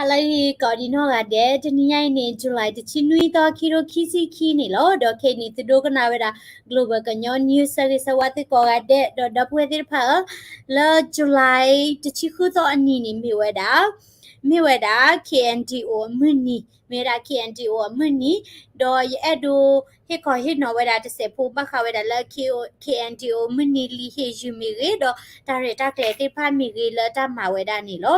ဟါလၢအဂ့ၤကိးဒံးနီၢ်ဂၤဒဲး, တနံၤညါအံၤန့ၣ် July တဆံနွံသီ ခံကထိခံဆံခံန့ၣ်လီၤ. ဒီးခဲအံၤန့ၣ် သုဒိကနၣ်ဝဲဒၣ် Global ကညီ news ဆၢဂ့ၤဆၢဝါသုကိးဂၤဒဲး ဒီးဒီပုၢ်ဝဲၢ်သ့ၣ်တဖၣ်ဧၢ, လၢ July တဆံဃုသီအနံၤန့ၣ် မ့ၢ်ဝဲဒၣ် မ့ၢ်ဝဲဒၣ် K N D O အမုၢ်နံၤ, မ့ၢ်ဝဲဒၣ် K N D O အမုၢ်နံၤ, ဒီးယအဲၣ်ဒိးဟ့ၣ်ခီဟ့ၣ်နီၤဝဲဒၣ်တစဲးဖိ ဘၣ်ဃးဝဲဒၣ်လၢ K O K N D O မုၢ်နံၤလံာ်ဟ့ၣ်ယုၢ်မ့ၢ်ဂ့ၤ, ဒီးတၢ်ရဲၣ်တၢ်ကျဲၤသ့ၣ်တဖၣ်မ့ၢ်ဂ့ၤလၢတၢ်မၤဝဲဒၣ်န့ၣ်လီၤ.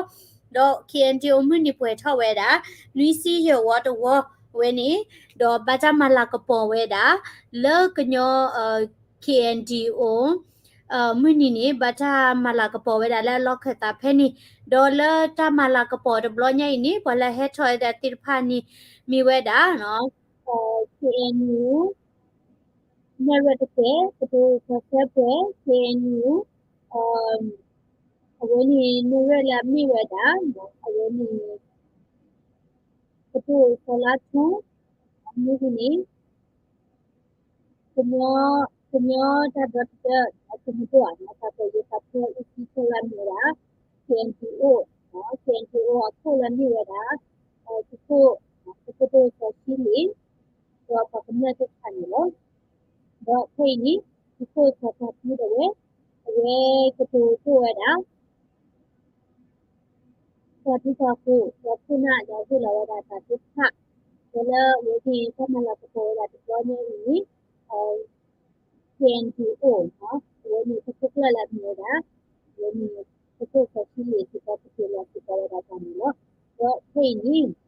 ဒီး K N D O မုၢ်နံၤပှဲၤထီၣ်ဝဲဒၣ် နွံဆံယဲၢ်ဝီတဝီဝဲန့ၣ်, ဒီးဘၣ်တၢ်မၤလၤကပီၤဝဲဒၣ် လၢကညီ K N D O မုၢ်နံၤန့ၣ် ဘၣ်တၢ်မၤလၤကပီၤဝဲဒၣ်လၢအလီၢ်ခၢၣ်သးဖဲန့ၣ်, ဒီးလၢတၢ်မၤလၤကပီၤတဘျီညါအံၤန့ၣ် ပှၤလၢဟဲထီၣ်ဝဲဒၣ်သ့ၣ်တဖၣ်န့ၣ် မ့ၢ်ဝဲဒၣ် K N U နဲၣ်ရွဲၣ်တကဲ ကတိၤကီၢ်စဲပှဲၤ K N U အဝဲန့ၣ် နဲၣ်ရွဲၣ်လၢအမ့ၢ်ဝဲဒၣ် အဝဲန့ၣ် ကတိၤစီၤလါထူ အမ့ၢ်န့ၣ် ကညီ ကညီတၢ်ဒီသဒၢ အသုးမုၢ်ဒိၣ် အတၢ်ပၢၢ်ယိၤသးဖၢအုၣ်သံဖဲလၢအမ့ၢ်ဝဲဒၣ် K N D O, K N D O အခိၣ်လၢအမ့ၢ်ဝဲဒၣ် သုးခိၣ် သုးခိၣ်ဒိၣ်စီၤဆှံလ့ၣ် ဒီးပှၤကမျၢၢ်သ့ၣ်တဖၣ်န့ၣ်လီၤ. ဒီးခဲအံၤန့ၣ် သုးခိၣ်စီၤထီၣ်ထူဒီးဝဲ အဝဲကတိၤဒိၣ်ဝဲဒၣ် ပှၤထံပှၤကီၢ် ဒီးခိၣ်နၢ်ဒီးဟ့ၣ်လီၤဝဲဒၣ်တၢ်သ့ၣ်တဖၣ် ဒီးလၢအဝဲန့ၣ် တၢ်မၤလၤကပီၤဝဲဒၣ်တဘျီညါအံၤန့ၣ် K N D O အဝဲန့ၣ်သုးခိၣ်ကျၢၢ်လၢအမ့ၢ်ဝဲဒၣ် အဝဲန့ၣ် သုးခိၣ်စီၤဆှံလ့ၣ် စံးကီးပတ့ၢ်လီၤစ့ၢ်ကီးဝဲဒၣ်တၢ်န့ၣ်လီၤ. ဒီးခဲအံၤန့ၣ်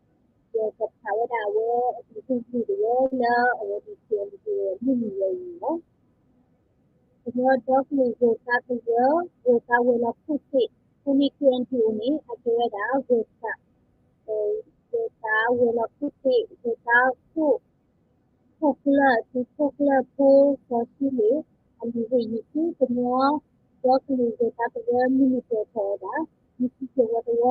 ယကဖးဝဲဒၣ်အဝဲအပူၤကွံာ်တဝဲလၢအဝဲန့ၣ် K N D O မုၢ်နံၤဝဲအံၤန့ၣ်လီၤ. ကညီဒီကလုာ်ဂဲၤသးကရၢ ဂဲၤသးဝဲၤလီၤခိၣ်သ့ၣ် အဃိန့ၣ် K N D O န့ၣ် အကဲဝဲဒၣ် ဂဲၤသး ဂဲၤသးဝဲၤလီၤခိၣ်သ့ၣ် ဂဲၤသးခိၣ် ခိၣ်ကျၢၢ် သုးခိၣ်ကျၢၢ်ဖိစီၤဆှံလ့ၣ် အလံာ်ဟ့ၣ်ယုၢ်ဆူ ကညီဒီကလုာ်ဂဲၤသးကရၢ မုၢ်နံၤပှဲၤထီၣ်ဝဲဒၣ်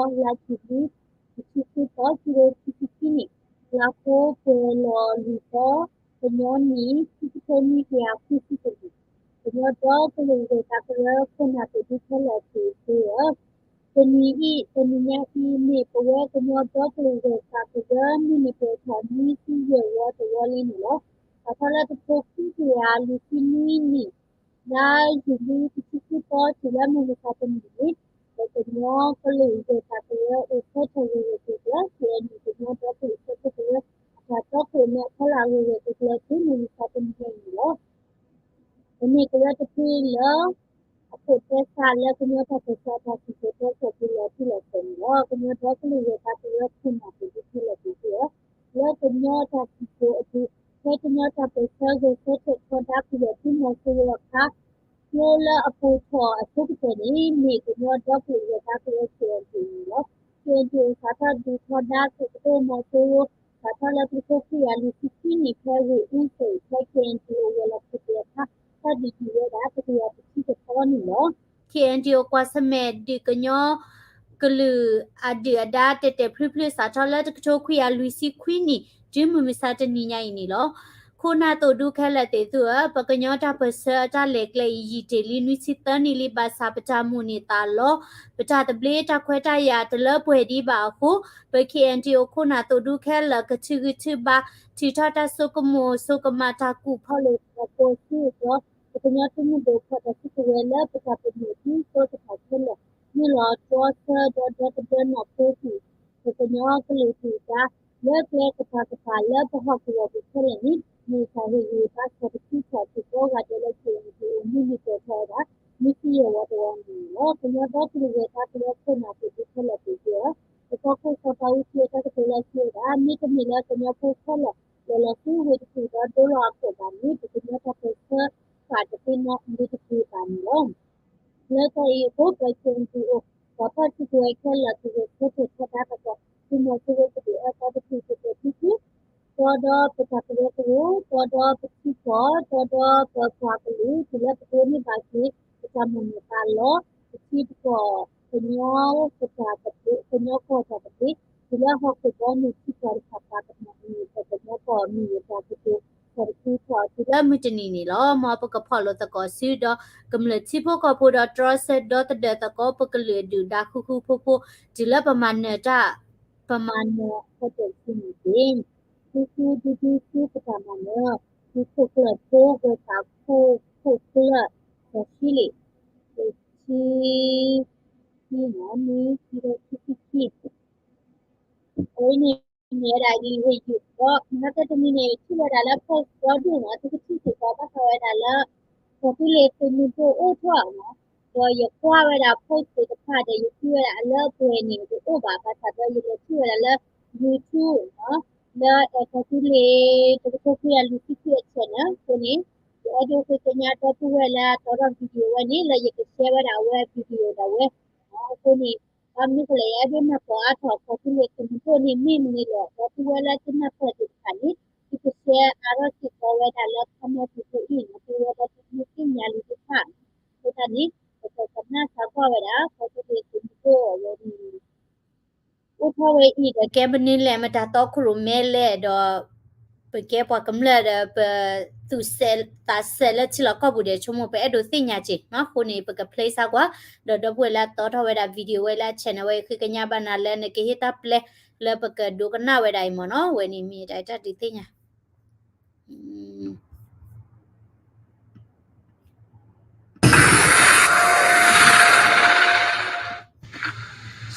နွံဆံယဲၢ်ဝီတဝီ လါယူၤလံ တဆံဃုသီ ခံကထိခံဆံခံနံၣ် လါဖိပှဲၤလီၤလွံၢ်သီ ကညီနံၣ် ခံကထိနွံကယၤဃုဆံတနံၣ် ကညီဒီကလုာ်ဂဲၤသးကရၢခိၣ်နၢ်သ့ၣ်ဒူခဲလၢာ်သ့ၣ်ဧၢ, တနံၤအံၤ တနံၤညါအံၤ မ့ၢ်ပဝဲကညီဒီကလုာ်ဂဲၤသးကရၢ မုၢ်နံၤပှဲၤထီၣ် နွံဆံယဲၢ်ဝီတဝီလံန့ၣ်လီၤ. စးထီၣ်လၢတထိခွံကယၤလွံၢ်ဆံနွံနံၣ် လါယူၤလံတဆံဃုသီ တုၤလၢမုၢ်မဆါတနံၤန့ၣ် ပကညီကလုာ်ဂဲၤသးကရၢအိၣ်ဆၢထၢၣ်ဂ့ၤဂ့ၤကျၢၤကျၢၤ ကညီဒီကလုာ်ဆၢထၢၣ်ကရၢ အတၢ်တီခိၣ်ရိၣ်မဲအဖီလာ် ဂ့ၤဂ့ၤကျၢၤကျၢၤ တုၤမုၢ်မဆါတနံၤညါအံၤန့ၣ်လီၤ. ပမ့ၢ်ကရၢတဖုလၢ အခိၣ်သၢစးလၢကညီတၢ်ပၢၢ်ဆၢအတၢ်စံၣ်စိၤတဲစိၤအပူၤလီၤတံၢ်လီၤဆဲးန့ၣ်လီၤ. ကညီဒီကလုာ်ဂဲၤသးကရၢခိၣ်နၢ်သ့ၣ်ဒူခဲလၢာ်သ့ၣ်ဧၢ, လၢကညီတၢ်စံၣ်စိၤအပူၤ ဖဲကညီတၢ်ပၢၢ်ဆၢဂဲၤဆၢထၢၣ်ထီဒါဖုလီၤတံၢ်မီၤစိရိၤအခါ ကျိလၢအပိာ်ထီၣ်အဆိကတၢၢ်န့ၣ် မ့ၢ်ကညီဒီကလုာ်ဂဲၤသးကရၢ K N D O န့ၣ်လီၤ. K N D O စးထီၣ်ဒုးထီဒါသုးကတိၢ်မီၤစိရိၤ စးထီၣ်လၢတထိခွံကယၤလွံၢ်ဆံခံနံၣ် ဖဲဂ့ၢ်အူစဲး ဖဲ K N D O ဝဲၤလီၢ်ခိၣ်သ့ၣ်အခါ စၢ်ဒုးကံၤဝဲဒၣ်တကယၤတဆံတသီန့ၣ်လီၤ. K N D O ကွၢ်ဆၢၣ်မဲာ်ဒုးကညီ ကလုာ်အဒုၣ်အဒါတဲာ်တဲာ်ဖျုးဖျုး စးထီၣ်လၢတကထိခွံကယၤလွံၢ်ဆံခွံနံၣ် တုၤမုၢ်မဆါတနံၤညါအံၤန့ၣ်လီၤ. ခိၣ်နၢ်သိၣ်ဒူခဲလၢာ်သ့ၣ်သုဧၢ, ပကညီတၢ်ပၢၢ်ဆၢအတၢ်လဲၤကျဲအံၤ ယံာ်တ့ၢ်လံနွံဆံသၢနံၣ်လံ ဘၣ်ဆၣ်ပတၢ်မိၣ်န့ၢ်သးလီ ပတၢ်သဘျ့တၢ်ခွဲးတၢ်ယာ်တလၢပှဲၤဒံးဘၣ်အဃိ ပ K N D O ခိၣ်နၢ်သိၣ်ဒူခဲလၢာ် ကထုးဂံၢ်ထုးဘါ ထုးထီၣ်တၢ်စိကမီၤစိကမးတၢ်ကူၣ်ဖီၣ်လိာ်သကိးဆူအပူၤ ပကညီသုးမုၢ်ဒိၣ်ဖီၣ်တၢ်စုကဝဲၤလၢပတၢ်ပညိၣ်ဒ်သိးပတၢ်ခဲလၢာ် နုာ်လီၤတြီဆၢဒီးဒီသဒၢနီၣ်ဖိကွံာ် ပကညီကလုာ်ဒုၣ်ဒါ လၢကျဲကပၤကပၤလၢပဟီၣ်ကဝီၤပူၤခဲလၢာ်န့ၣ် မ့ၢ်တၢ်ဟ့ၣ်ဂံၢ်ဘါစၢၤတခီထီၣ် တံၤသကိးဂၤဒဲးလၢ K N D O မုၢ်နံၤပှဲၤထီၣ်ဝဲဒၣ် နွံဆံယဲၢ်ဝီတဝီန့ၣ်လီၤ. ကညီဒီကလုာ်ဂဲၤသးကရၢခိၣ်နၢ်သ့ၣ်ဒူခဲလၢာ်သ့ၣ်သုဧၢ, ပကီၢ်ခိၣ်စီၤပၤအူကၠံအတၢ်ကတိၤလၢအစံးဝဲဒၣ် မ့တမ့ၢ်လၢကညီဖိခဲလၢာ် လဲၤလီၤဆူဝ့ၢ်တကူၣ်ဒီးဒိလီၤအခိၣ်ဘၣ်န့ၣ် ပကညီတၢ်ပၢၢ်ဆၢ ကးတသ့နီတက့ၢ်ဘၣ်န့ၣ်လီၤ. လၢတၢ်အံၤအဃိ ပ K N D O ပှၤဖီၣ်စုကဝဲၤခဲလၢာ် ကဂဲၤဆၢထၢၣ်ထီဒါသကိး သုးမီၤစိရိၤကဒုးအၢသီတဖု ကတဲာ်ဖံဖု တီဒီးပတၢ်ကရၢကရိ, တီဒီးပထံကီၢ်, တီဒီးပပှၤကလုာ် တုၤလၢပဒိးန့ၢ်ဘၣ်က့ၤ ပတၢ်မိၣ်န့ၢ်သးလီ ပထံပကီၢ် ကညီ ပတၢ်သဘျ့ ကညီကီၢ်တၢ်သဘျ့ တုၤလၢဟီၣ်ခိၣ်ဒီမုၢ်ထံကီၢ်တဖၣ် ပကမၤန့ၢ်ပကညီကီၢ်မ့ၢ်ဝဲတၢ်ကတိၤ တၢ်တခူထီၣ်တုၤလၢမုၢ်တနံၤန့ၣ်လီၤ. မ်ပကဖီၣ်လိာ်သကိးစုဒီး ကမျၢၢ်ထံဖိကီၢ်ဖိဒီး တြီဆၢဒီသဒၢသကိး ပကလုာ်အဒုၣ်ဒါဃုဃုဖိဖိ တုၤလၢပမၤနၢၤတၢ် ပမၤနၢၤအဖီတၢၣ်ဆူန့ၣ်တက့ၢ်. ဃုဃုဒူဒူဆူပတၢ်မၤနၢၤ သုးခိၣ်ကျၢၢ်ဖိ ဂဲၤသးခိၣ်ခိၣ်ကျၢၢ် စီၤဆှံလ့ၣ် တဆံ ခံနံၣ် ခံဒီခံဆံခံ အဝဲန့ၣ်မ့ၢ်ဝဲဒၣ်လံာ်ဟ့ၣ်ယုၢ်ဒီး မဟါတၢ်တမံၤန့ၣ် ထံၣ်ဝဲဒၣ်လၢ post ဒီဒူၣ်နီၤ သုကထံၣ်စ့ၢ်ကီးဘၣ်ဃးဝဲဒၣ်လၢ ကီၢ်သူလ့ၤသုးမုၢ်ဒိၣ်အိၣ်ထီၣ်နီၤ ဒီးယကွၢ်ဝဲဒၣ် post သ့ၣ်တဖၣ်ဒီး ယထံၣ်ဝဲဒၣ်အလၢအပှဲၤန့ၣ် တအိၣ်ဘၣ် ဘၣ်ဆၣ်ဒီးယလဲၤထံၣ်ဝဲဒၣ်လၢ YouTube နီၤ လၢအဲၣ်ကီၢ်သူလ့ၤ တကထိခွံကယၤလွံၢ်ဆံခံအ channel အဃိန့ၣ် ယအဲၣ်ဒိးဃ့ကညးဒီပုၢ်ဝဲၢ်လၢအတီဒီး video ဝဲန့ၣ် လၢယက share ဝဲဒၣ်အဝဲ video ဒၣ်ဝဲ အဃိန့ၣ် ဘၣ်မနုၤဃိလဲၣ် ယအဲၣ်ဒိးနၢ်ပၢၢ်အါထီၣ် ကီၢ်သူလ့ၤသုးမုၢ်ဒိၣ်န့ၣ် မ့ၢ်မနုၤလဲၣ် ဒီပုၢ်ဝဲၢ်လၢတနၢ်ပၢၢ်သ့ၣ်တဖၣ်န့ၣ် သုက share အါထီၣ်စ့ၢ်ကီးဝဲဒၣ်လၢ comment ပူၤအံၤ မ့ၢ်ဝဲဒၣ်သုမ့ၢ်သ့ၣ်ညါလံတဖၣ် အဃိသတးန့ၣ် ပကကနၣ်စၢ်ကွၢ်ဝဲဒၣ် ကီၢ်သူလ့ၤသုးမုၢ်ဒိၣ်အဝဲန့ၣ် အိၣ်ထီၣ်ဝဲအံၤဒီး ကဲမနုၤလဲၣ် မတၤသီခိၣ်ရိၣ်မဲလဲၣ်ဒီး ပကဲပှၤကမျၢၢ်ဒီး ပသူၣ်စဲးသးစဲးလၢထံလီၢ်ကီၢ်ပူၤဒီး ဆိကမိၣ်ပအဲၣ်ဒိးသ့ၣ်ညါက့ၤနီၤ အဃိန့ၣ် ပက play စၢ်ကွၢ် ဒီးဒီပုၢ်ဝဲၢ်လၢအတီထီၣ်ဝဲဒၣ် video ဝဲလၢအ channel ဝဲ ဃ့ကညးဘၣ်နၤလၢနကဟ့ၣ်တၢ်ပျဲလၢပကဒိကနၣ်ဝဲဒၣ်အံၤမ့ၢ်နီၤ ဝဲန့ၣ်မ့ၢ်တၢ်တၢ်ဒုးသ့ၣ်ညါ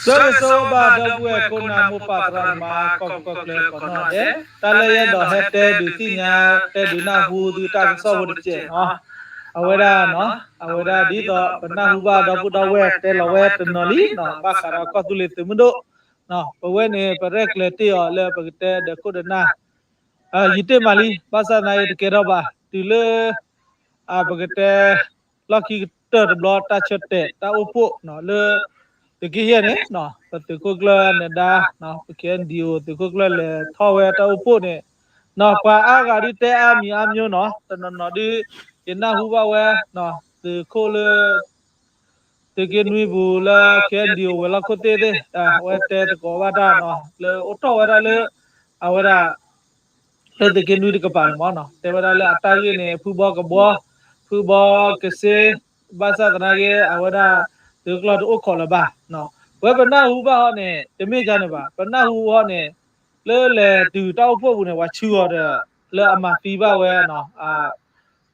ဆၢဂ့ၤဆၢဝါဘၣ် ဒီပုၢ်ဝဲၢ်ခိၣ်နၢ်မိၢ်ပၢ်သရၣ်သမါ ကီၢ်ပူၤကီၢ်ချၢကိးနီၢ်ဒဲး တၢ်လၢယအဲၣ်ဒိးဟဲတဲဒုးသ့ၣ်ညါ တဲဒုးနၢ်ဟူသုတၢ်ကစီၣ်ဖိတကဲးနီၤ အဝဲဒၣ်နီၤ အဝဲဒၣ်ဒ်သိးပနၢ်ဟူဘၣ်ဒီပုၢ်ဒီဝဲၢ်တဲလီၤဝဲတနီၤလံနီၤ ဘၣ်ဃးဒီးကီၢ်သူလ့ၤသုးမုၢ်ဒိၣ် ပဝဲန့ၣ် ပရဲၣ်ကျဲၤတ့ၢ်အီၤလၢပကတဲဒီးခိၣ်ဒီးနၢ် ယံာ်တ့ၢ်မးလံ ဘၣ်ဆၣ်သနာ်က့တကဲထီၣ်ဘၣ် တုၤလၢ ပကတဲ လီၢ်ခံကတၢၢ်တဘျီ တၢ်ဆၢတဲာ်တၢ်အိၣ်ဖှိၣ်လၢ သုးက့ယဲၢ်န့ၣ် ပသုးခိၣ်ကျၢၢ်နဒါ ပ KNDO သုးခိၣ်ကျၢၢ်လဲၤထီၣ်ဝဲတၢ်အိၣ်ဖှိၣ်န့ၣ် ပှၤအါဂၤဒုးတဲအါမံၤအါမျိုးနီၤ တနီၤနီၤဒုး ယနၢ်ဟူဘၣ်ဝဲ သုးခိၣ်လၢ သုးက့နွံပူၤလၢ KNDO ဝဲၤလီၢ်ခိၣ်သ့ၣ်သ့ၣ် အဝဲတဲသကိးဘၣ်တၢ်နီၤ လၢအိၣ်ထီၣ်ဝဲဒၣ်လၢ အဝဲဒၣ် လၢသုးက့နွံတကပၤန့ၣ်မ့ၢ်နီၤ တဲဝဲဒၣ်လၢအတၢ်ဂ့ၢ်န့ၣ် ဖုဘီကဘီ ဖုဘီကစ့ ဘၣ်ဆၣ်သနာ်က့ အဝဲဒၣ် သုးကျီၢ်တအိၣ်ခိးလၢၤဘၣ် ပဝဲပနၢ်ဟူဘၣ်ဟီန့ၣ် တမ့ၢ်ဒ်န့ၣ်ဘၣ် ပနၢ်ဟူဟီန့ၣ် လၢလဲၤတုၤတၢ်အိၣ်ဖှိၣ်ပူၤန့ၣ် ပှၤဆှၢအီၤဒီး လၢအမၤသံဘၣ်ဝဲ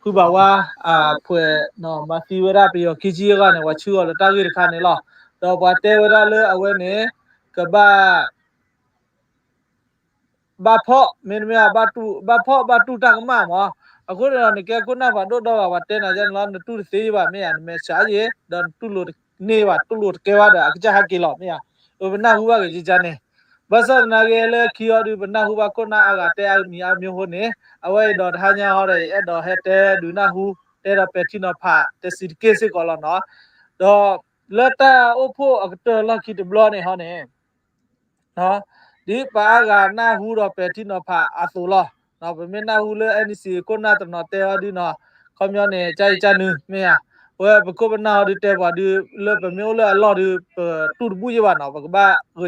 ဖုဘၣ်ဝါ အဖှဲး မၤသံဝဲဒၣ်ပယီၤခံဆံအဂီၢ်န့ၣ် ပှၤဆှၢအီၤလၢတၢ်ဂ့ၢ်တခါန့ၣ်လီၤ. ဒီးပှၤတဲဝဲဒၣ်လၢအဝဲန့ၣ် ကဘၣ် ဘၣ်ဖီၣ် မ့တမ့ၢ် ဘၣ်ဖီၣ်ဘၣ်တူၢ်တၢ်ကမၣ်မး. အဃိန့ၣ်ဒီး နကဲခိၣ်နၢ်ဖးဒိၣ်ဒီဂၤ ပှၤတဲနၤယဲန့ၣ်လီၤ နတူၢ်တသ့ဘၣ်မ့ၢ်ဧါ နမဲာ်ဆှးယဲ ဒီးနတူၢ်လိာ်တန့ၢ်ဘၣ် တူၢ်လိာ်တကဲဘၣ်ဒီး အကစၢ်ဟဲက့ၤလီၤမ့ၢ်ဧါ. ပနၢ်ဟူဘၣ်က့ၤကကါန့ၣ် ဘၣ်ဆၣ်သနာ်က့လၢခံအီၤဒုး ပနၢ်ဟူဘၣ်ခိၣ်နၢ်အါဂၤတဲအါမံၤအါမျိုးအဃိန့ၣ် အဝဲအံၤဒီးတဟါညါဟီဒီး ယအဲၣ်ဒိးဟဲတဲဒုးနၢ်ဟူ တဲဒီးပဲာ်ထံနီၤဖး တဲစံးတက့ၢ်စ့ၢ်ကီးလီၤနီၤ. ဒီးလၢတၢ်အိၣ်ဖှိၣ်အကတၢၢ်လီၢ်ခံတဘျီန့ၣ်ဟီန့ၣ် ဒ်ပှၤအါဂၤနၢ်ဟူဒီးပဲာ်ထံနီၤဖးအသိးလီၤ. ပမ့ၢ်နၢ်ဟူလၢ NEC ခိၣ်နၢ်တနီၤတဲအီၤဒုးနီၤ ခီပညီန့ၣ် ကၢ်အံၤကၢ်နုာ်မ့ၢ်ဧါ. ပဝဲပခိၣ်ပနၢ်ဟီဒုးတဲပှၤဒုး လၢပမ့ၢ်အိၣ်လၢအလီၢ်ဒုး ပတူၢ်တဘူၣ်ယဲဘၣ်နီၤ ပကဘၣ်ဂဲၤဆၢ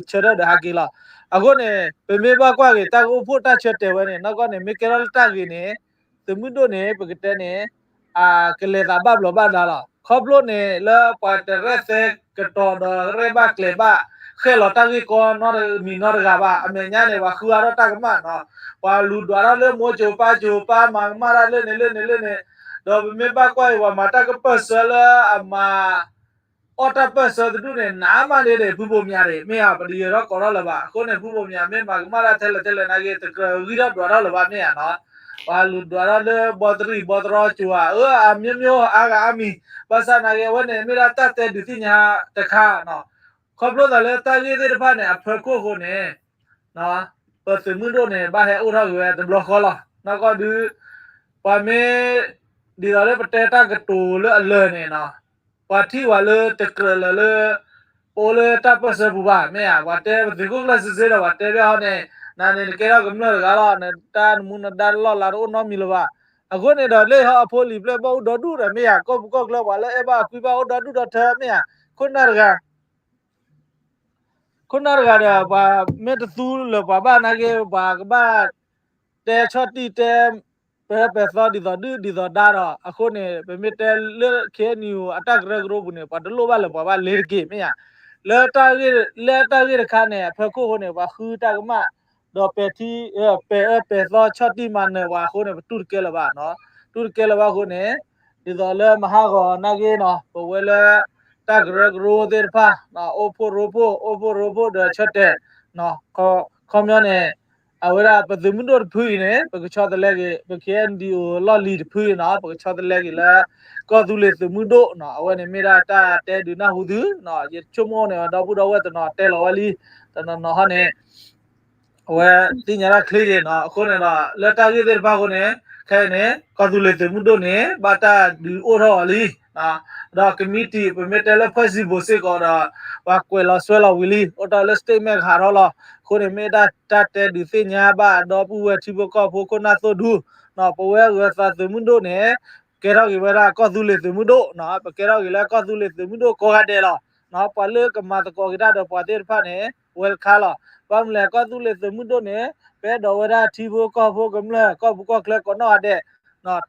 ထၢၣ်ဒီးဟဲက့ၤလီၤ. အဃိန့ၣ် ပမ့ၢ်ဘၣ်ကွၢ်က့ၤတၢ်ကအိၣ်ဖှိၣ်တၢ်ဆၢတဲာ်ဝဲန့ၣ် နီၢ်ကီၢ်န့ၣ် မ့ၢ်ကဲထီၣ်လၢတၢ်ဂ့ၤန့ၣ် သုးမုၢ်ဒိၣ်န့ၣ် ပကတဲန့ၣ် ကလဲၤသးဘၣ်ဘျီးဘၣ်ဒါလီၤ. ခီဖျိန့ၣ် လၢပှၤတရဲၣ်သဲကတီၤဒီးရဲၣ်ဘၣ်ကျဲၤဘၣ် ဃဲၣ်လီၤတၢ်ဂ့ၢ်ကီနီတမံၤနီတဂၤဘၣ်. အမဲာ်ညါန့ၣ် ပှၤဃုအါထီၣ်တၢ်ကမၣ်နီၤ. ပှၤလူၤဒွးထီၣ်လၢမိၤစိၤပၢ်စိၤ ပၢ်မၤကမၣ်တၢ်လၢန့ၣ်လၢန့ၣ်လၢန့ၣ် ဒီးပမ့ၢ်ဘၣ်ကွၢ်အံၤ ပှၤမၤတၢ်ကပၢၢ်ဆၢလၢအမၤ အီၣ်တၢ်ပၢၢ်ဆၢတဒူၣ်န့ၣ် နးမးန့ၣ်ဒီး ဖုဘိးမၠးန့ၣ် မ့ၢ်ဧါ ပတယၢၤထီၣ်ကိးထီၣ်လၢၤဘၣ်. အဃိန့ၣ် ဖုဘိးမၠးမ့ၢ်မၤကမၣ်တၢ်ထဲလဲၣ်ထဲလဲၣ်နာ်က့ တကြၢးဂံၢ်ထီၣ်ဒွးထီၣ်လၢၤဘၣ်မ့ၢ်ဧါနီၤ. ပှၤလူၤဒွးထီၣ်လၢဘီတရံးဘီတရီကိၤဧါ အၢ အမျိုးမျိုး အါဂၤအါမံၤ ဘၣ်ဆၣ်နာ်က့ အဝဲန့ၣ် မ့ၢ်ဒၣ်တၢ်တဲဒုးသ့ၣ်ညါတခါနီၤ. ခီဖျိသးလၢတၢ်ဂ့ၢ်သ့ၣ်တဖၣ်န့ၣ် အဖၢခိၣ်အဃိန့ၣ် ပသုးမုၢ်ဒိၣ်န့ၣ် ဘၣ်ဟဲအိၣ်ထီၣ်က့ၤဝဲတဘျီဃီလီၤ. နီၢ်ကီၢ်ဒုး ပှၤမ့ၢ် ဒ်သိးလၢပတဲတၢ်ကတိၤလၢအလၢာ်န့ၣ်နီၤ ပှၤထံၣ်ဝဲလၢတကြၢးလၢၤလၢ ပအိၣ်လၢတၢ်ပၢၢ်ဆၢပူၤဘၣ် မ့ၢ်ဧါ. ပှၤတဲပသုးခိၣ်ကျၢၢ်စ့စ့ဒီး ပှၤတဲဘၣ်ဟီန့ၣ် နၤန့ၣ်နကဲထီၣ်ကမျၢၢ်တဂၤလီၤ နတၢ်နမူနဒါလီၢ်လၤတအိၣ်နီတမံၤလၢၤဘၣ်. အဃိန့ၣ်ဒီး လၢဟီအဖိလံၤပျဲၢ်ဘီၣ်အိၣ်ဒီဒူၣ်ဒီး မ့ၢ်ဧါ ကီၢ်ပူၤကီၢ်ချၢပှၤလၢအဲၣ်ဘၣ်အကွံဘၣ်အိၣ်ဒီဒူၣ်ဒီထၢ မ့ၢ်ဧါ. ခိၣ်နၢ်တဂၤ ခိၣ်နၢ်တဂၤဒီး ပှၤမ့ၢ်တသူလၢၤပှၤဘၣ်နာ်က့ ပှၤကဘၣ်တဲဆီၣ်တံၢ်တဲ ပဟဲပဲာ်သီဒ်သိးဒုၣ်ဒ်သိးဒါဒီး အဃိန့ၣ် ပမ့ၢ်တဲလၢ KNU အတၢ်ကရၢကရိပူၤန့ၣ် ပှၤတလိၣ်ဘၣ်လၢၤပှၤဘၣ်လ့ၤတက့ၢ် မ့ၢ်ဧါ. လၢတၢ်ဂ့ၢ်တခါန့ၣ် အဖီခိၣ်အဃိန့ၣ် ပှၤဃုတၢ်ကမၣ် ဒီးပဲာ်ထံ ပဲာ်အၢပဲာ်သီဆီၣ်တံၢ်မၤနၢၤပှၤအဃိန့ၣ် ပတူၢ်တကဲလၢၤဘၣ်နီၤ. တူၢ်တကဲလၢၤဘၣ်အဃိန့ၣ် ဒ်သိးလၢမဟါဂီၤနာ်က့နီၤ ပဝဲလၢ တၢ်ကရၢကရိသ့ၣ်တဖၣ် အိၣ်ဖှိၣ်ရိဖှိၣ် အိၣ်ဖှိၣ်ရိဖှိၣ်ဒီးဆၢတဲာ် ခီပညီန့ၣ် အဝဲဒၣ်ပသုးမုၢ်ဒိၣ်တဖုအံၤန့ၣ် ပကဆီတလဲက့ၤ ပ K N D O လီၢ်လံၤတဖုအံၤနီၤ ပကဆီတလဲက့ၤလၢ ကီၢ်သူလ့ၤသုးမုၢ်ဒိၣ်နီၤ အဝဲန့ၣ်မ့ၢ်ဒၣ်တၢ်တဲဒုးနၢ်ဟူသု ယဆိကမိၣ်န့ၣ် ဒီပုၢ်ဒီဝဲၢ်တနီၤတဲလီၤဝဲလံ တနီၤနီၤဟီန့ၣ် အဝဲသ့ၣ်ညါတၢ်ချ့က့ၤနီၤ အဃိန့ၣ်ဒီး လၢတၢ်ဂ့ၢ်သ့ၣ်တဖၣ်အဃိန့ၣ် ခဲအံၤန့ၣ် ကီၢ်သူလ့ၤသုးမုၢ်ဒိၣ်န့ၣ် ဘၣ်တၢ်ဒုးအိၣ်ထီၣ်အီၤလံ ဒီးကမံးတံာ် ပမ့ၢ်တဲလၢ ဖွဲ့စည်းပုံ စ့ၢ်ကီးဒီး ပှၤကွဲးလီၤစွဲလီၤဝံၤလံ အိၣ်တ့ၢ်လၢ statement ကဟးထီၣ်လီၤ အဃိန့ၣ်မ့ၢ်ဒၣ်တၢ်တဲဒုးသ့ၣ်ညါဘၣ် ဒီပုၢ်ဝဲၢ်ထံဖိကီၢ်ဖိခိၣ်နၢ်သိၣ်ဒူ ပဝဲအဂၢၤသးသုးမုၢ်ဒိၣ်န့ၣ် ကဲထီၣ်က့ၤဝဲဒၣ်ကီၢ်သူလ့ၤသုးမုၢ်ဒိၣ်နီၤ ပကဲထီၣ်က့ၤလၢကီၢ်သူလ့ၤသုးမုၢ်ဒိၣ်ကိးဂၤဒဲးလီၤ. ပှၤလၢကမၤသကိးက့ၤတၢ်ဒီးပှၤသ့ၣ်တဖၣ်န့ၣ် welcome လီၤ. ဘၣ်မနုၤလဲၣ် ကီၢ်သူလ့ၤသုးမုၢ်ဒိၣ်န့ၣ် ပအဲၣ်ဒိးဝဲဒၣ်ထံဖိကီၢ်ဖိကမျၢၢ် ကီၢ်ပူၤကီၢ်ချၢကိးနီၢ်ဂၤဒဲး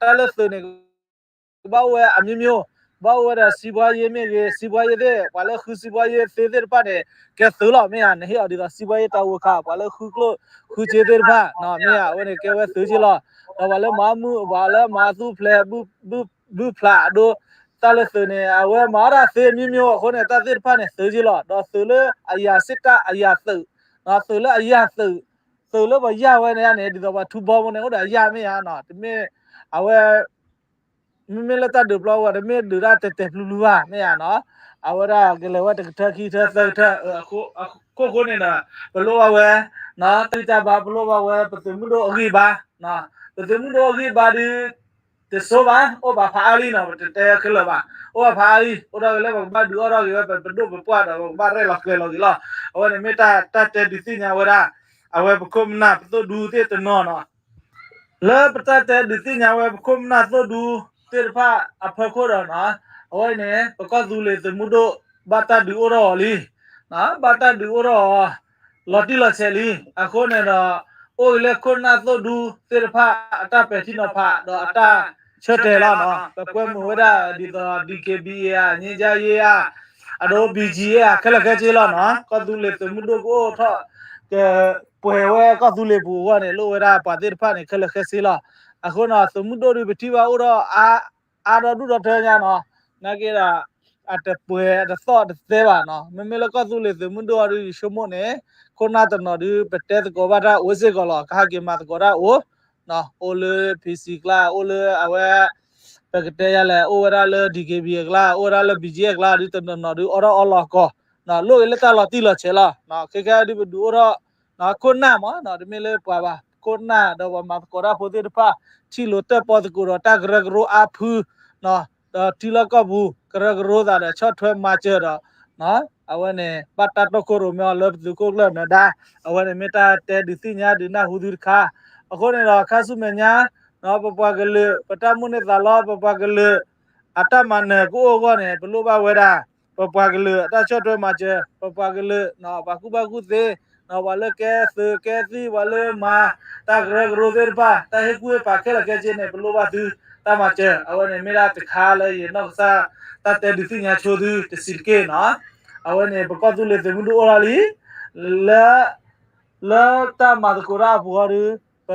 တၢ်လၢသုးန့ၣ် ကဘၣ်အိၣ်ဝဲအမျိုးမျိုး ကဘၣ်အိၣ်ဝဲဒီး စီးပွားရေး မ့ၢ်ဂ့ၤ စီးပွားရေး သ့ၣ် ပှၤလၢဃု စီးပွာ်ရေး သ့ၣ်သ့ၣ်တဖၣ်န့ၣ် ကဲသုးလီၤ မ့ၢ်ဧါ နဟ့ၣ်အီၤဒ်သိး စီးပွားရေး တာဝန်ခံ ပှၤလၢဃုကျိၣ် ဃုစ့သ့ၣ်တဖၣ် မ့ၢ်ဧါ အဝဲန့ၣ်ကဲဝဲသုးက့လီၤ. ဒီးပှၤလၢမၤမုာ် ပှၤလၢမၤသူၣ်ဖျဲး ဘုၣ်ဖျးအဒိ တၢ်လၢသုးန့ၣ် အဝဲမၤအီၣ်တၢ်သ့အမျိုးမျိုးအဃိန့ၣ် တၢ်သ့ၣ်တဖၣ်န့ၣ် သုးက့လီၤ. ဒီးသုးလၢအယၤစ့ၢ်တၢ်အယၤသုး သုးလၢအယၤသုး သုးလၢပှၤယၢ်ဝဲန့ၣ်န့ၣ် ဒ်သိးပှၤထူဘီမ့ၢ်န့ၣ် အိၣ်ဒီးအယၢ် မ့ၢ်ဧါနီၤ တမ့ၢ် အဝဲ မ့မ့ၢ်လၢတၢ်ဒုးပျီဝဲ တမ့ၢ်ဒုးဒၣ်တဲာ်တဲာ်ဖျုဖျုဘၣ် မ့ၢ်ဧါနီၤ အဝဲဒၣ်ကလဲၤဝဲတကထၢခံထၢသၢကထၢ အခိၣ်ဃိန့ၣ်ဒီး ပလိၣ်ဘၣ်ဝဲ တၢ်ဂံၢ်တၢ်ဘါ ပလိၣ်ဘၣ်ဝဲ ပသုးမုၢ်ဒိၣ်အဂံၢ်ဘါ ပသုးမုၢ်ဒိၣ်အဂံၢ်ဘါဒုး တစိဘၣ် အိၣ်ဘၣ်ဖးအါလံနီၤ ပတတဲခဲလၢာ်ဘၣ် အိၣ်ဘၣ်ဖးအါလံ အိၣ်ဒၣ်ဝဲလၢပကဘၣ်ဒုးအိၣ်ထီၣ်က့ၤဝဲ ပဒိၣ်ပပှၢ်ဒီး ပကဘၣ်ရဲၣ်လီၤကျဲၤလီၤက့ၤလီၤ. အဝဲန့ၣ်မ့ၢ်တၢ်တဲဒုးသ့ၣ်ညါဝဲဒၣ် အဝဲပခိၣ်ပနၢ်ပသိၣ်ဒူသ့ၣ်တနီၤနီၤ လၢပတၢ်တဲဒုးသ့ၣ်ညါဝဲပခိၣ်ပနၢ်သိၣ်ဒူသ့ၣ်တဖၣ်အဖီခိၣ်ဒီးနီၤ အဝဲန့ၣ် ပကီၢ်သူလ့ၤသုးမုၢ်ဒိၣ် ဘၣ်တၢ်ဒုးအိၣ်ထီၣ်အီၤလံ ဘၣ်တၢ်ဒုးအိၣ်ထီၣ်အီၤ လီၤတံၢ်လီၤဆဲးလံ အဃိန့ၣ်ဒီး အိၣ်ဂ့ၤလၢခိၣ်နၢ်သိၣ်ဒူသ့ၣ်တဖၣ် အတၢ်ပဲာ်ထံနီၤဖး ဒီးအတၢ်ဆၢတဲာ်လီၤနီၤ ပကွဲမုာ်ဝဲဒၣ်ဒ်သိး D K B A ဧါ ငြိမ်းချမ်းရေး ဧါ အဒိ B G A ဧါ ခဲလၢာ်ခဲဆ့လီၤနီၤ ကီၢ်သူလ့ၤသုးမုၢ်ဒိၣ်ကအိၣ်ထီၣ် ကပှဲၤဝဲကီၢ်သူလ့ၤပူၤအဂီၢ်န့ၣ် လိၣ်ဝဲဒၣ်ပှၤသ့ၣ်တဖၣ်န့ၣ် ခဲလၢာ်ခဲဆ့လီၤ. အဃိနီၤ သုးမုၢ်ဒိၣ်ဒုးပထံၣ်ဘၣ်အိၣ်ထီၣ် အါဒီဒူၣ်ဒီထၢညါနီၤ နာ်က့ဒီး အတပှဲၤအတသီၣ်တသဲဘၣ်နီၤ မ့မ့ၢ်လၢကီၢ်သူလ့ၤသုးမုၢ်ဒိၣ်အီၤဒုး ယဆိကမိၣ်န့ၣ် ခိၣ်နၢ်တနီၤဒုး ပတဲသကိးဘၣ်တၢ်အိၣ်စ့ၢ်ကီးလီၤ ကဟးက့ၤမၤသကိးတၢ်အိၣ် အိၣ်လၢ P C အကျါ အိၣ်လၢအဝဲ ပကတဲယၤလဲၣ် အိၣ်ဝဲဒၣ်လၢ D K B A အကျါ အိၣ်ဝဲဒၣ်လၢ B G A အကျါဒုး တနီၤနီၤဒုး အီၣ်ထီၣ်အီလီၤကီး လိၣ်ဂ့ၤလၢတၢ်လီၤတံၢ်လီၤဆဲးလီၤ ခဲကဲဒုးပဒုးအိၣ်ထီၣ် ခိၣ်နၢ်မး တမ့ၢ်လၢပှၤဘၣ် ခိၣ်နၢ်ဒီးပှၤမၤသကိးတၢ်ဖိသ့ၣ်တဖၣ် ထံၣ်လိာ်တၢၣ်ပီသကိးဒီးတၢ်ကရၢကရိအါဖု ဒီးထံလီၢ်ကီၢ်ပူၤ ကရၢကရိသးဒီးဆီၣ်ထွဲမၤစၢၤဒီး အဝဲန့ၣ် ဘၣ်တၢ်တီခိၣ်ရိၣ်မဲအီၤလၢပသုးခိၣ်ကျၢၢ်နၢၤဒါ အဝဲန့ၣ်မ့ၢ်တၢ်တဲဒုးသ့ၣ်ညါဒုးနၢ်ဟူသုတခါ အဃိန့ၣ်ဒီး ခါဆူမဲာ်ညါ ပပှၤကလုာ် ပတၢ်မိၣ်န့ၢ်သးလီ ပပှၤကလုာ် အတၢ်မၤနၢၤကအိၣ်အဂီၢ်န့ၣ် ပလိၣ်ဘၣ်ဝဲဒၣ် ပပှၤကလုာ်အတၢ်ဆီၣ်ထွဲမၤစၢၤ ပပှၤကလုာ် ပှၤကူၣ်ဘၣ်ကူၣ်သ့ ပှၤလၢကဲသုးကဲသံၣ် ပှၤလၢမၤတၢ်ကရၢကရိသ့ၣ်တဖၣ် တၢ်ဟ့ၣ်ကူၣ်ဟ့ၣ်ဖးခဲလၢာ်ခဲဆ့န့ၣ် ပလိၣ်ဘၣ်သုတၢ်မၤစၢၤ အဝဲန့ၣ်မ့ၢ်ဒၣ်တခါလၢယနီၢ်ကစၢ် တၢ်တဲဒုးသ့ၣ်ညါဆိသုတဆံးတက့ၢ်နီၤ အဝဲန့ၣ် ပကီၢ်သူလ့ၤသုးမုၢ်ဒိၣ်အိၣ်ထီၣ်လံ လၢ လၢတၢ်မၤသကိးတၢ်အပူၤအီၤဒီး ပ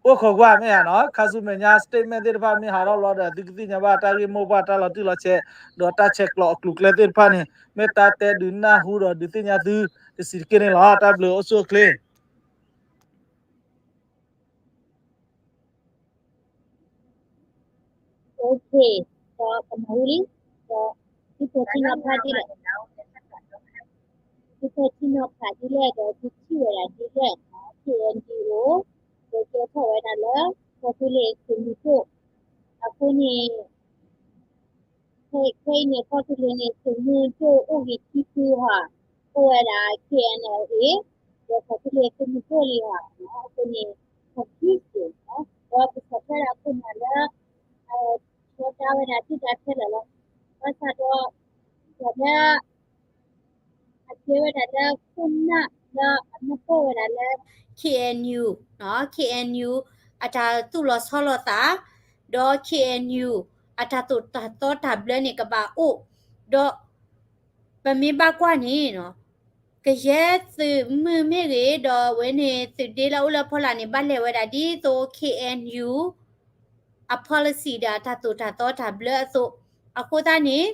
အိၣ်ခိးကွၢ်မ့ၢ်ဧါနီၤ ခါဆူမဲာ်ညါ statement သ့ၣ်တဖၣ်မ့ၢ်ဟးထီၣ်ဘျီဒီး သုကသ့ၣ်ညါဘၣ်တၢ်ဂ့ၢ်မိၢ်ပှၢ်တၢ်လီၤတံၢ်လီၤဆဲး ဒီးတၢ်ဆဲးကျိးအကျိၤအကျဲသ့ၣ်တဖၣ်န့ၣ် မ့ၢ်တၢ်တဲဒုးနၢ်ဟူဒီးဒုးသ့ၣ်ညါသုတဆံးတက့ၢ်န့ၣ်လီၤ တၢ်ဘျုးအိၣ်ဆူၣ်အိၣ်ချ့ ဒီးပနၢ်ဟူလံ ဒီး သုဖဲထံနီၤဖးဒ်လဲၣ် သုဖဲထံနီၤဖးဒ်လဲၣ် ဒီးသုထံၣ်ဝဲဒၣ်ဒ်လဲၣ် KNDO ဒီးကဲထီၣ်ဝဲဒၣ်လၢ ကီၢ်သူလ့ၤသုးမုၢ်ဒိၣ် အဃိန့ၣ် ခဲအံၤန့ၣ် ကီၢ်သူလ့ၤန့ၣ်သုးမုၢ်ဒိၣ်အိၣ်ဂ့ၤခံဖုဧါ အိၣ်ဝဲဒၣ် K N L A ဒီးကီၢ်သူလ့ၤသုးမုၢ်ဒိၣ်လံဧါ အဃိန့ၣ် ကီၢ်သူလ့ၤ ဒီးပဆီၣ်ထွဲဒၣ်ခိၣ်နၢ်လၢ ဆီတလဲဝဲဒၣ်ဒုၣ်ဒါခဲလၢာ်လီၤ ဘၣ်ဆၣ်ဒီး ဒီးလၢ အကဲဝဲဒၣ်လၢခိၣ်နၢ်လၢအမ့ၢ်ပိၢ်ဝဲဒၣ်လၢ K N U နီၤ K N U အတၢ်သူၣ်လီၤဆီလီၤသး ဒီး K N U အတၢ်သိၣ်တၢ်သီတၢ်ဘျၢန့ၣ်ကဘၣ်အိၣ် ဒီး ပမ့ၢ်ဘၣ်ကွၢ်န့ၣ်နီၤ, ကယဲၢ်သုးမုၢ်မ့ၢ်ဂ့ၤ ဒီးအဝဲန့ၣ်သုးဒ့လၢအအိၣ်လၢဖီလာ်န့ၣ် ဘၣ်လဲၤဝဲဒၣ်ဒ်သိး K N U အ policy ဒီးအတၢ်သိၣ်တၢ်သီတၢ်ဘျၢအသိး, အဃိသတးန့ၣ်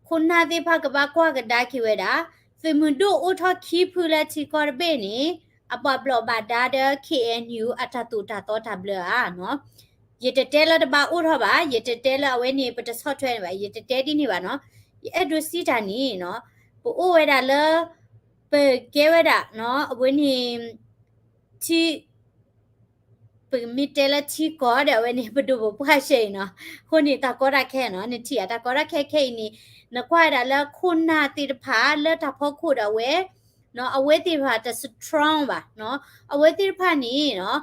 ခိၣ်နၢ်သ့ၣ်တဖၣ်ကဘၣ်ကွၢ်ကဒါက့ၤဝဲဒၣ်, သုးမုၢ်ဒိၣ်အိၣ်ထီၣ်ခံဖုလၢထံကီၢ်တဘ့ၣ်န့ၣ် အဘၣ်ဘျီးဘၣ်ဒါဒီး K N U အတၢ်သိၣ်တၢ်သီတၢ်ဘျၢဧါနီၤ. ယတတဲလၢတဘၣ်အိၣ်ထီၣ်ဘၣ်, ယတတဲလၢအဝဲန့ၣ် ပတဆီၣ်ထွဲန့ၣ်ဘၣ်, ယတတဲဒ်န့ၣ်ဘၣ်နီၤ. ယအဲၣ်ဒိးစံးတၢ်န့ၣ်နီၤ, ပအိၣ်ဝဲဒၣ်လၢ ပကဲဝဲဒၣ်နီၤ, အဝဲန့ၣ် ထံ ပမ့ၢ်တဲလၢထံကီၢ်ဒီး အဝဲန့ၣ် ပဒိၣ်ပပှၢ်ရှဲအံၤနီၤ. အဃိန့ၣ် တၢ်ကီတၢ်ခဲနီၤ, နထံၣ်ဧါ တၢ်ကီတၢ်ခဲခဲအံၤန့ၣ် နကွၢ်ဝဲဒၣ်လၢခိၣ်နၢ်သ့ၣ်တဖၣ်လၢတၢ်ဖီခိၣ်ဒီးအဝဲ အဝဲသ့ၣ်တဖၣ်တ strong ဘၣ်နီၤ. အဝဲသ့ၣ်တဖၣ်န့ၣ်နီၤ,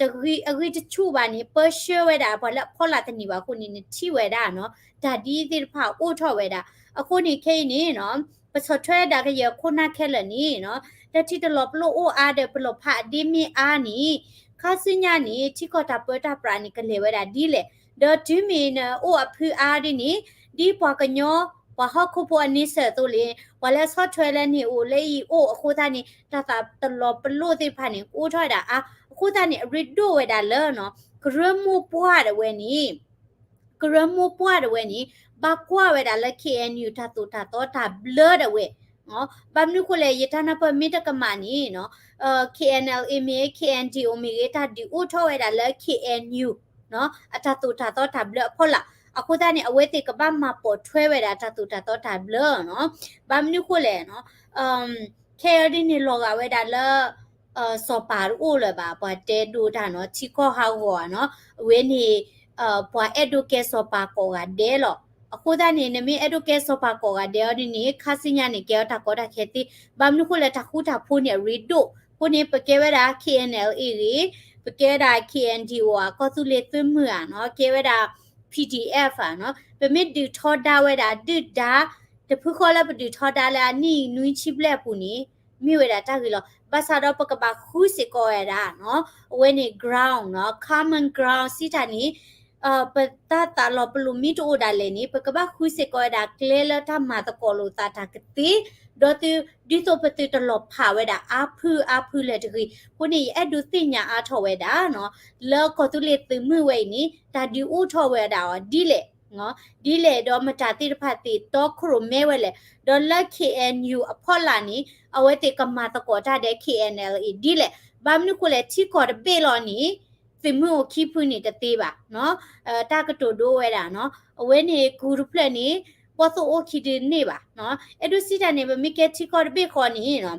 တဂ့ၤ အဂံၢ်တဆူၣ်ဘၣ်န့ၣ် ပၢဆှၢဝဲဒၣ်ပှၤလၢအဖီလာ်တန့ၢ်ဘၣ်အဃိန့ၣ် နထံၣ်ဝဲဒၣ်နီၤ, တၢ်ဒ်သ့ၣ်တဖၣ်အိၣ်ထီၣ်ဝဲဒၣ်. အဃိန့ၣ်ခဲအံၤန့ၣ်နီၤ, ပဆီၣ်ထွဲဒၣ်ကယဲၢ်ခိၣ်နၢ်ခဲလၢာ်န့ၣ်နီၤ, တၢ်ထံၣ်တလီၤပလိာ်အိၣ်အါဒီးပလီၤဖးအဒ့မ့ၢ်အါန့ၣ်, ခါဆူညါန့ၣ် ထံကီၢ်တၢ်ပၢတၢ်ပြးန့ၣ် ကလဲၤဝဲဒၣ်ဒ်လဲၣ်, ဒီးတုၤမ့ၢ်နအိၣ်အဖုအါဒ်န့ၣ်, ဒ်ပှၤကညီ ပှၤဟီၣ်ခိၣ်ဖိအန့ဆၢၣ်အသိးလံ, ပှၤလၢအဆီၣ်ထွဲလၢန့ၣ်အိၣ်လၢအံၤအိၣ်အဃိသတးန့ၣ် တၢ်သးတလီၤပလိာ်သ့ၣ်တဖၣ်န့ၣ် ကအိၣ်ထီၣ်ဝဲဒၣ်အါ, အဃိသတးန့ၣ် အရ့ဒိၣ်ဝဲဒၣ်လၢနီၤ, ကရၢမိၢ်ပှၢ်ဒၣ်ဝဲန့ၣ် ကရၢမိၢ်ပှၢ်ဒၣ်ဝဲန့ၣ် ဘၣ်ကွၢ်ဝဲဒၣ်လၢ K N U တၢ်သိၣ်တၢ်သီတၢ်ဘျၢဒၣ်ဝဲ, ဘၣ်မနုၤဃိလဲၣ် ယတၢ်နၢ်ပၢၢ်မ့ၢ်တကမၣ်န့ၣ်နီၤ, K N L A မ့ၢ်ဂ့ၤ K N D O မ့ၢ်ဂ့ၤ တၢ်ဒုးအိၣ်ထီၣ်ဝဲဒၣ်လၢ K N U နီၤ, အတၢ်သိၣ်တၢ်သီတၢ်ဘျၢအဖီလာ်, အဃိသတးန့ၣ် အဝဲသ့ၣ်ကဘၣ်မၤပိာ်ထွဲဝဲဒၣ်တၢ်သိၣ်တၢ်သီတၢ်ဘျၢနီၤ, ဘၣ်မနုၤဃိလဲၣ်နီၤ, ခဲအံၤဒ်န့ၣ် လီၤဂာ်ဝဲဒၣ်လၢ စီၤပၤတအိၣ်လၢၤဘၣ်, ပှၤတဲဒိတၢ်နီၤ, ထံကီၢ်ဟးဂီၤဧါနီၤ, အဝဲန့ၣ် ပှၤအဲၣ်ဒိးကဲစီၤပၤကိးဂၤဒဲးလီၤ. အဃိသတးန့ၣ် နမ့ၢ်အဲၣ်ဒိးကဲစီၤပၤကိးဂၤဒဲးအီၤဒ်န့ၣ် ခါဆူညါန့ၣ် ကဲအီၤတၢ်ကီတၢ်ခဲသ့, ဘၣ်မနုၤဃိလဲၣ် တၢ်ဃူတၢ်ဖိးန့ၣ်အရ့ဒိၣ်, အဃိန့ၣ် ပကဲဝဲဒၣ် K N L A ဂ့ၤ, ပကဲဝဲဒၣ် K N D O ဧါ, ကီၢ်သူလ့ၤသုးမုၢ်ဧါနီၤ, ကဲဝဲဒၣ် P D F ဧါနီၤ, ပမ့ၢ်ဒုးထီဒါဝဲဒၣ်ဒုၣ်ဒါ တဖုဃီလၢပဒုးထီဒါလၢအနံၣ်နွံဆံဘျဲၣ်အပူၤန့ၣ် မ့ၢ်ဝဲဒၣ်တၢ်ဂ့ၤလီၤ. ဘၣ်ဆၣ်ဒီးပကဘၣ်ဃုစ့ၢ်ကီးဝဲဒၣ်နီၤ, အဝဲန့ၣ် ground နီၤ, common ground စံးတၢ်န့ၣ် ပတၢ်သးလီၤပလိာ်မ့ၢ်တအိၣ်ဒၣ်လဲာ်န့ၣ် ပကဘၣ်ဃုစ့ၢ်ကီးဝဲဒၣ်ကျဲလၢတၢ်မၤသကိးလိာ်သးတၢ်ကသ့, ဒီးသု ဒ်သိးပသုတလီၤဖးဝဲဒၣ်အါဖုအါဖုလၢၤတဂ့ၤ. အဃိန့ၣ် ယအဲၣ်ဒိးသ့ၣ်ညါအါထီၣ်ဝဲဒၣ်နီၤ, လၢကီၢ်သူလ့ၤသုးမုၢ်ဝဲအံၤန့ၣ် တၢ်ဒုးအိၣ်ထီၣ်ဝဲဒၣ်အီၤဒ်လဲၣ် ဒ်လဲၣ်ဒီးမတၤသ့ၣ်တဖၣ်သ့ၣ်တီခိၣ်ရိၣ်မဲဝဲလဲၣ်, ဒီးလၢ K N U အဖီလာ်န့ၣ် အဝဲသ့ၣ်ကမၤသကိးတၢ်ဒီး K N L A ဒ်လဲၣ်. ဘၣ်မနုၤဃိလဲၣ် ထံကီၢ်တဘ့ၣ်လီၤန့ၣ် သုးမုၢ်အိၣ်ခံဖုန့ၣ်တသ့ဘၣ်, တၢ်ကတိၤဒိဝဲဒၣ်နီၤ, အဝဲန့ၣ်ကူတဖျၢၣ်န့ၣ် ဘီၣ်သိၣ်အိၣ်ခံဒုန့ၣ်ဘၣ်. အဲၣ်ဒိးစံးတၢ်န့ၣ် ပမ့ၢ်ကဲထံကီၢ်တဘ့ၣ်ဃီန့ၣ်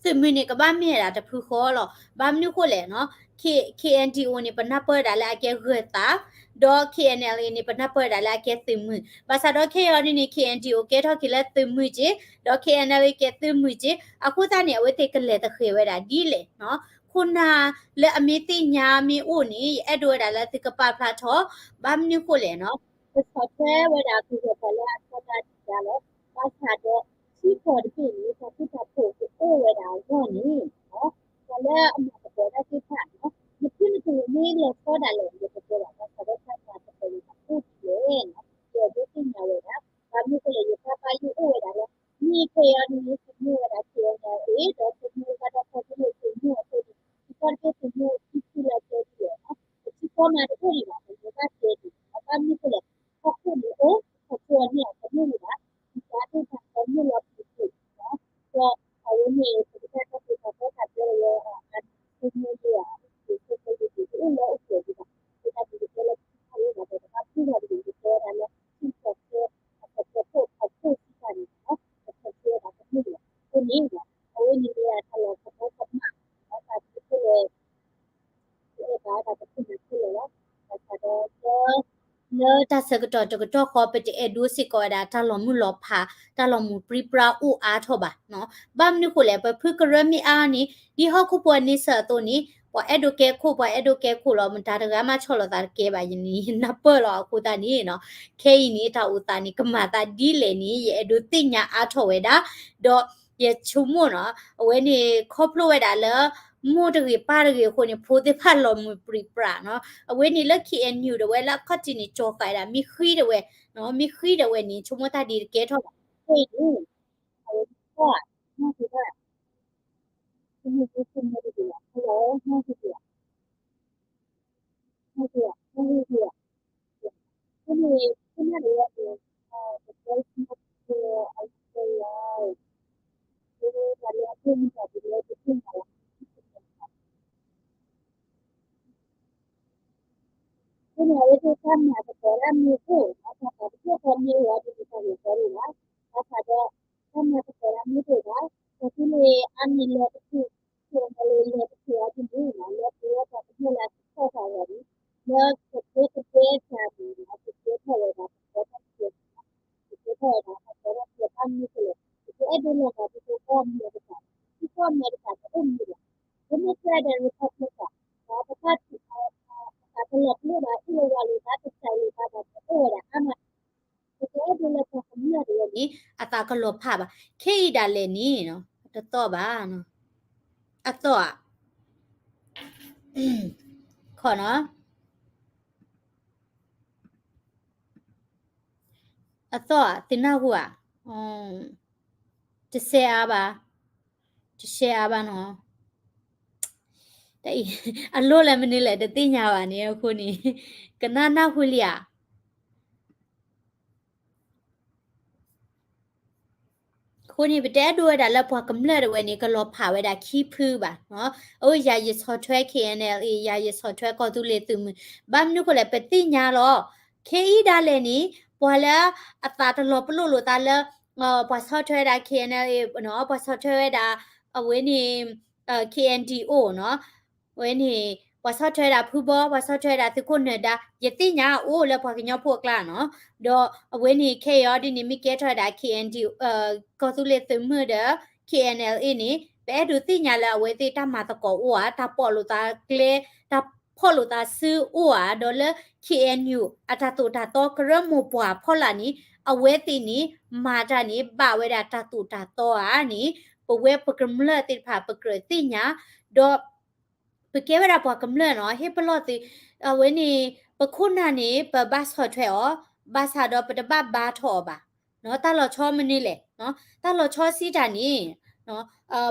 သုးမုၢ်န့ၣ် ကဘၣ်မ့ၢ်ဝဲဒၣ်တဖုဃီလီၤ. ဘၣ်မနုၤဃိလဲၣ်နီၤ, K- K N D O န့ၣ် ပနၢ်ပၢၢ်ဝဲဒၣ်လၢအကဲဂၢၤသး, ဒီး K N L A န့ၣ် ပနၢ်ပၢၢ်ဝဲဒၣ်လၢအကဲသုးမုၢ်. ဘၣ်ဆၣ်ဒီးခဲအံၤဒ်န့ၣ် K N D O ကဲထီၣ်က့ၤလၢသုးမုၢ်က့, ဒီး K N L A ကဲသုးမုၢ်က့, အဃိသတးန့ၣ် အဝဲသ့ၣ်ကလဲၤသဃဲၤဝဲဒၣ်ဒ်လဲၣ်နီၤ. ခိၣ်နၢ်လၢအမ့ၢ်သ့ၣ်ညါမ့ၢ်အိၣ်န့ၣ် ယအဲၣ်ဒိးဝဲဒၣ်လၢသုကပာ်ဖျါထီၣ်, ဘၣ်မနုၤဃိလဲၣ်နီၤ, ပဆီၣ်ထွဲဝဲဒၣ်ကရၢၢ်ပှၤလၢအဆီတၢ်ဒံးဒါလီၤ. ဘၣ်ဆၣ်ဒီး ထံကီၢ်တဘ့ၣ်န့ၣ် တၢ်ဃူတၢ်ဖိးကအိၣ်ဝဲဒၣ်အဂီၢ်န့ၣ် ပှၤလၢအမၤသကိးတၢ်သ့ၣ်တဖၣ်နီၤ, နဖုနကရၢၢ်မ့ၢ်လီၤဆီဒၣ်လဲာ် ယကတဲဘၣ် ဘၣ်ဆၣ်ဒီးတၢ်မၤသကိးန့ၣ် တၢ်အိၣ်ဒ်လဲၣ်နီၤ, ယအဲၣ်ဒိးသ့ၣ်ညါဝဲဒၣ်, ဘၣ်မနုၤဃိလဲၣ် ယတၢ်ဘၣ်ယိၣ်အိၣ်ဝဲဒၣ်လၢ မ့ၢ်ခဲအံၤဒ်န့ၣ် သုးမုၢ်ဝဲဒၣ် K N L A ဒီးသုးမုၢ်ဝဲဒၣ်ဒီးကီၢ်သူလ့ၤသုးမုၢ်အသိးန့ၣ် ယကီၢ်တဘ့ၣ်သုးမုၢ်အိၣ်ခံဖုလၢအကဲဒ်လဲၣ်နီၤ, ပထံကီၢ်မးတအိၣ်ဒံးဘၣ် ပမ့ၢ်ဘၣ်တဲဒ်လဲၣ်, ဘၣ်မနုၤဃိလဲၣ် ဟီၣ်ခိၣ်န့ၣ်အိၣ် ပထံကီၢ်န့ၣ်အကမ့ၢ်ဒံးဘၣ်, ပကးဒိၣ်တၢ်ကမ့ၢ်လီၤပူၤပူၤနီၤ, ဒီးအဝဲန့ၣ် ပကဘၣ်တၢ်သိၣ်တၢ်သီတၢ်ဘျၢဝဲ အ အ သုးမုၢ်လၢအ သုးမုၢ်လၢအ တအိၣ်လၢအိၣ်ပှဲၤဒံးဘၣ်, ပတၢ်ဒုးကတဲလၢပထံကီၢ်အိၣ်ဘၣ်ဒီး ပဘၣ်တူၢ်ဘၣ်တဂ့ၤ ကတဲဝဲဒၣ်လၢ ထံကီၢ်ခဲ အကီၢ်ခဲခိၣ် ကီၢ်ခိၣ်စံးတၢ်န့ၣ်နီၤ, ပဆီၣ်ထွဲဝဲဒၣ်ကမ့ၢ်လီၤ. အဃိန့ၣ် အဝဲန့ၣ်မ့ၢ်ဝဲဒၣ်တၢ်လီၤကမီကမၣ် ဒီးတၢ်ဒုးခဲလၢာ် ပအဲၣ်ဘၣ်ဝဲဒၣ်ပခိၣ်နၢ်ခဲလၢာ်လီၤ. ဘၣ်ဆၣ်ဒီး လၢတၢ်ဆၢကတီၢ်တကတီၢ်ဃီ ပတအဲၣ်ဒိးစ့ၢ်ကီးဝဲဒၣ်တၢ်လီၤမုၢ်လီၤဖး တၢ်လီၤမုၢ်ပြံပြါအိၣ်အါထီၣ်ဘၣ်နီၤ. ဘၣ်မနုၤဃိလဲၣ် ပဖုကရၢမ့ၢ်အါန့ၣ် ဒ်ဟီၣ်ခိၣ်ဖိအန့ဆၢၣ်အသိးန့ၣ် ပှၤအဲၣ်ဒိးကဲခိၣ် ပှၤအဲၣ်ဒိးကဲခိၣ်လီၤ. မတၤတဂၤမးဆီၣ်လီၤသးတကဲဘၣ် ယနၢ်ပၢၢ်လီၤ. အဃိသတးန့ၣ်နီၤ ခဲအံၤန့ၣ် တၢ်အိၣ်သးန့ၣ် ကမၤသးဒ်လဲၣ်န့ၣ် ယအဲၣ်ဒိးသ့ၣ်ညါအါထီၣ်ဝဲဒၣ် ဒီးယဆိကမိၣ်နီၤ အဝဲန့ၣ် ခီဖျိဝဲဒၣ်လၢ မိၢ်တဂ့ၤပၢ်တဂ့ၤအဃိန့ၣ် ဖိသ့ၣ်တဖၣ်လီၤမုၢ်ပြံပြါနီၤ. အဝဲန့ၣ်လၢ K N U ဒၣ်ဝဲလၢအခီၣ်ထံးန့ၣ် ကၠီၤဃာ်ဒၣ်မ့ၢ်ဃံဒၣ်ဝဲ မ့ၢ်ဃံဒီးဝဲန့ၣ် ဆိကမိၣ်တၢ်ဒ်တကဲထီၣ်ဘၣ်. အဝဲန့ၣ် အဝဲန့ၣ် ဖဲန့ၣ် အဝဲသ့ၣ်တၢ်မၤသကိးတၢ်မ့ၢ်အိၣ် ဘၣ်ဆၣ်ဒီး တဘၣ်သးမ့ၢ်အိၣ်အီၤဒ်န့ၣ် တၢ်ဂ့ၤကီဒိၣ်လီၤ. ဘၣ်ဆၣ်ဒီး တၢ်မၤသကိးတၢ်မ့ၢ်တအိၣ်ဘၣ်, ပှၤသ့ၣ်န့ၣ် အါန့ၢ်လၢတဖု, လၢတဖုအီၤဒ်န့ၣ် လၢပဝဲပှၤကမျၢၢ်လၢအကထီၣ်သးအဂီၢ်န့ၣ် လၢပကတဲကတဲတၢ်န့ၣ် ပကဲထီၣ်ဝဲဒၣ် ပကဲထီၣ်ဝဲဒၣ် ပကဲထီၣ်ဝဲဒၣ် ပကဲထီၣ်ဝဲဒၣ် ပကဲထီၣ်ဝဲဒၣ် ပကအဲၣ်ဒိးလီၤဂာ်ဒ်သိးကီၢ်အမဲရကၤ, ဒ်ကီၢ်အမဲရကၤတအိၣ်မူဘၣ်, Democrat ဒီး Republican ဒီးပတၢ် ပတၢ်ကလီၤပလိာ်ဘၣ် အိၣ်လၢဝါလိာ်သး ကစၢ်လိာ်သးဒီး ပအိၣ်ဝဲဒၣ်အါမး, ပကအဲၣ်ဒိးလၢပှၤကမျၢၢ်တဝဲန့ၣ် အသးကလီၤဖးဘၣ်. ခဲအံၤဒၣ်လဲာ်န့ၣ် တသီၣ်ဘၣ်, အသီၣ်ဧါ, ခီနီၤ အသီၣ်ဧါ, သုနၢ်ဟူဧါ, တရှဲအါဘၣ်, တရှဲအါဘၣ်နီၤ, တၢ်အံၤ အလိၣ်လၢမနုၤလဲၣ် တသ့ၣ်ညါဘၣ်န့ၣ် အဃိန့ၣ် ကနၣ်နၢ်ဟူလံဧါ. အဃိန့ၣ် ပတအဲၣ်ဒိးဝဲဒၣ်လၢပှၤကမျၢၢ်တဝဲန့ၣ် ကလီၤဖးဝဲဒၣ်ခံဖုဘၣ်နီၤ. အိၣ်ယၤယဆီၣ်ထွဲ KNLA, ယၤယဆီၣ်ထွဲကီၢ်သူလ့ၤသုးမုၢ်, ဘၣ်မနုၤဃိလဲၣ် ပသ့ၣ်ညါလီၤ. ခဲအံၤဒၣ်လဲာ်န့ၣ် ပှၤလၢအသးတလီၤပလိာ်လိာ်သးလၢ ပှၤဆီၣ်ထွဲဝဲဒၣ် KNLA နီၤ, ပှၤဆီၣ်ထွဲဝဲဒၣ် အဝဲန့ၣ် KNDO နီၤ, အဝဲန့ၣ် ပှၤဆီၣ်ထွဲဝဲဒၣ်ဖုဘီ, ပှၤဆီၣ်ထွဲဝဲဒၣ်သုးခိၣ်နၢၤဒါ, ယသ့ၣ်ညါအိၣ်လၢပှၤကညီဖိအကျါနီၤ. ဒီးအဝဲန့ၣ် ခဲအံၤအီၤဒ်န့ၣ် မ့ၢ်ကဲထီၣ်ဝဲဒၣ် KNDO ကီၢ်သူလ့ၤသုးမုၢ်ဒီး KNLA န့ၣ် ပအဲၣ်ဒိးသ့ၣ်ညါလၢအဝဲသ့ၣ်တၢ်မၤသကိးအိၣ်ဧါ, တၢ်ပိာ်လိာ်သးကျဲ, တၢ်ဖီၣ်လိာ်သးစုအိၣ်ဧါ, ဒီးလၢ KNU အတၢ်သိၣ်တၢ်သီကရၢမိၢ်ပှၢ်ဖီလာ်န့ၣ် အဝဲသ့ၣ်န့ၣ် မၤတၢ်န့ၣ် ဘၣ်ဝဲဒၣ်တၢ်သိၣ်တၢ်သီဧါန့ၣ် ပဝဲပကမျၢၢ်သ့ၣ်တဖၣ် ပကြၢးသ့ၣ်ညါ, ဒီး ပကဲဝဲဒၣ်ပှၤကမျၢၢ်နီၤ, ဟ့ၣ်ပလီၢ်သု, အဝဲန့ၣ် ပခိၣ်နၢ်န့ၣ် ပဘၣ်ဆီၣ်ထွဲအီၤ, ဘၣ်ဆၣ်ဒီးပတဘၣ်ဘါထီၣ်အီၤဘၣ်. တၢ်လီၤဆီမနုၤလဲၣ်, တၢ်လီၤဆီစံးတၢ်န့ၣ်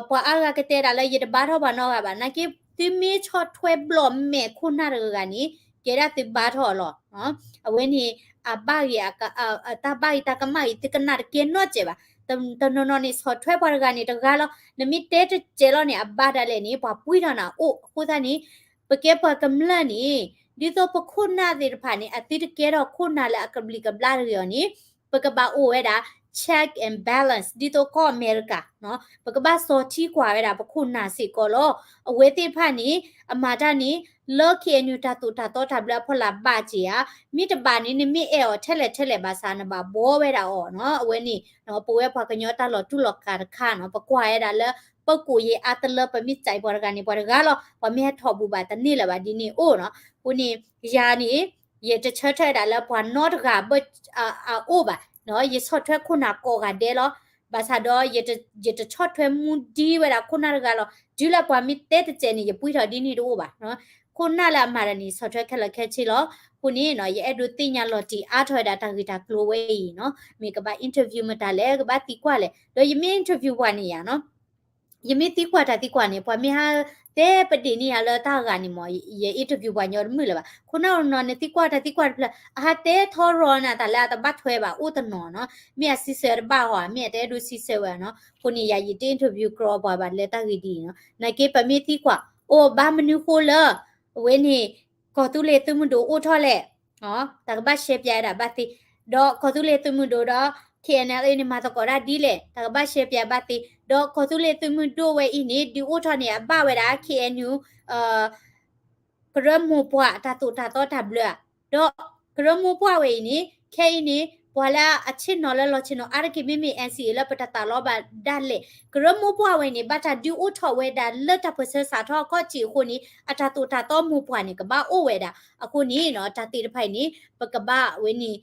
ပှၤအါဂၤကတဲဒၣ်လၢယတဘါထီၣ်ပှၤနီတဂၤဘၣ်, နာ်က့ သုမ့ၢ်ဆီၣ်ထွဲဘျီၣ်မဲာ်ခိၣ်နၢ်တဂၤဂၤန့ၣ် ကဲဒၣ်သုဘါထီၣ်အီၤလီၤ. အဝဲန့ၣ် အဘၣ်ဂ့ၤ တၢ်ဘၣ်ဂ့ၤတၢ်ကမၣ်ဂ့ၤ သုကနၣ်တကဲနီတစဲးဘၣ်. တနီၤနီၤန့ၣ် ဆီၣ်ထွဲပှၤတဂၤန့ၣ်တဂၤလီၤ, နမ့ၢ်တဲတစဲးလီၤန့ၣ် အဘၣ်ဒၣ်လဲာ်န့ၣ် ပှၤပှံထီၣ်နၤအိၣ်. အဃိသတးန့ၣ် ပကဲပှၤကမျၢၢ်န့ၣ် ဒ်သိးပခိၣ်နၢ်သ့ၣ်တဖၣ်န့ၣ် အသုတကဲထီၣ်ခိၣ်နၢ်လၢအကဘျံးကဘျၣ်တဂ့ၤအီၤန့ၣ် ပကဘၣ်အိၣ်ဝဲဒၣ် check and balance ဒ်သိးကီၢ်အမဲရကၤ, ပကဘၣ်စီၤထံကွၢ်ဝဲဒၣ်ပခိၣ်နၢ်စ့ၢ်ကီးလီၤ. အဝဲသ့ၣ်တဖၣ်န့ၣ် အမၤတၢ်န့ၣ် လၢ KNU တၢ်သိၣ်တၢ်သီတၢ်ဘျၢအဖီလာ်ဘၣ်က့ၤဧါ, မ့ၢ်တဘၣ်န့ၣ် နမ့ၢ်အဲၣ်အီၤထဲလဲၣ်ထဲလဲၣ်ဘၣ်ဆၣ် နဘၣ်ဘှီဝဲဒၣ်အီၤနီၤ. အဝဲန့ၣ် ပဝဲပှၤကညီတၢ်လီၤတူၢ်လီၤကာ်တခါနီၤ, ပကွၢ်ဝဲဒၣ်လၢ ပကိးယံၤအါတလၢ ပမ့ၢ်စံးပှၤတဂၤန့ၣ် ပှၤတဂၤလီၤ, ပှၤမ့ၢ်ဟဲထီၣ်ဘူးဘၣ်တန့ၢ်လၢၤဘၣ်ဒ်န့ၣ်အိၣ်နီၤ. အဃိန့ၣ် ယၤန့ၣ် ယတဆၢထၢၣ်ဝဲဒၣ်လၢပှၤနီတဂၤဘၣ် အအိၣ်ဘၣ်, ယဆီၣ်ထွဲခိၣ်နၢ်ကိးဂၤဒဲးလီၤ. ဘၣ်ဆၣ်ဒီး ယတဆီၣ်ထွဲမူဒံးဝဲဒၣ်ခိၣ်နၢ်တဂၤလီၤ. တုၤလၢပှၤမ့ၢ်တဲတစဲးန့ၣ် ယပှံထီၣ်ဒ်န့ၣ်တအိၣ်ဘၣ်. ခိၣ်နၢ်လၢအမၤတၢ်န့ၣ် ဆီၣ်ထွဲခဲလၢာ်ခဲဆ့လီၤ. အဃိန့ၣ် ယအဲၣ်ဒိးသ့ၣ်ညါလီၤတံၢ်အါထီၣ်ဝဲဒၣ်တၢ်ဂ့ၢ်တၢ်ကျိၤဝဲအံၤနီၤ. မ့ၢ်ကဘၣ် interview မတၤလဲၣ်, ကဘၣ်သံကွၢ်လဲၣ်, ဒီးယမ့ၢ် interview ပှၤန့ၣ်ယၤနီၤ ယမ့ၢ်သံကွၢ်တၢ်သံကွၢ်န့ၣ် ပှၤမ့ၢ်ဟးတဲပဒ့ၣ်န့ၢ်ယၤလၢတၢ်ဂၤန့ၣ်မး ယ interview ပှၤညီတမုာ်လၢၤဘၣ်. ခိၣ်နၢ်နီၤ နသံကွၢ်တၢ်သံကွၢ်တဖျၢၣ် အဟးတဲထီရီနၤတၢ်လၢအတဘၣ်ထွဲဘၣ်အိၣ်တနီၤနီၤ. မ့ၢ်အစံးဆၢတဘၣ်ဟီ, မ့ၢ်အတအဲၣ်ဒိးစံးဆၢဝဲနီၤ. အဃိန့ၣ် ယၤယတ interview ကြီပှၤဘၣ်လၢတၢ်ဂ့ၢ်ဒ်အံၤနီၤ. နာ်က့ပမ့ၢ်သံကွၢ် အိၣ်ဘၣ်မနုၤဃိလၢ အဝဲန့ၣ် ကီၢ်သူလ့ၤသုးမုၢ်ဒိၣ်အိၣ်ထီၣ်လဲၣ် တၢ်ကဘၣ်ရှဲပၠးဝဲဒၣ်ဘၣ်သ့, ဒီးကီၢ်သူလ့ၤသုးမုၢ်ဒိၣ်ဒီး KNLA န့ၣ် မၤသကိးတၢ်ဒ်လဲၣ် တၢ်ကဘၣ်ရှဲပၠးဘၣ်သ့, ဒီးကီၢ်သူလ့ၤသုးမုၢ်ဒိၣ်ဝဲအံၤန့ၣ် ဒုးအိၣ်ထီၣ်န့ၣ် အဘၣ်ဝဲဒၣ် KNU ကရၢမိၢ်ပှၢ်တၢ်သိၣ်တၢ်သီတၢ်ဘျၢဧါ, ဒီးကရၢမိၢ်ပှၢ်ဝဲအံၤန့ၣ် ခဲအံၤန့ၣ် ပှၤလၢအဆ့ၣ်နီၤလၢလီၤဆ့ၣ်နီၤအါတက့ၢ် မ့မ့ၢ် NCA လၢပတသးလီဘၣ်ဒၣ်လဲာ်, ကရၢမိၢ်ပှၢ်ဝဲအံၤန့ၣ် ဘၣ်တၢ်ဒုးအိၣ်ထီၣ်ဝဲဒၣ်လၢတၢ်ပၢၢ်ဆၢစးထီၣ်အခီၣ်ထံးအဃိန့ၣ် အတၢ်သိၣ်တၢ်သီမိၢ်ပှၢ်န့ၣ် ကဘၣ်အိၣ်ဝဲဒၣ်. အဃိန့ၣ် တၢ်သ့ၣ်တဖၣ်အံၤန့ၣ် ပကဘၣ်ဝဲန့ၣ်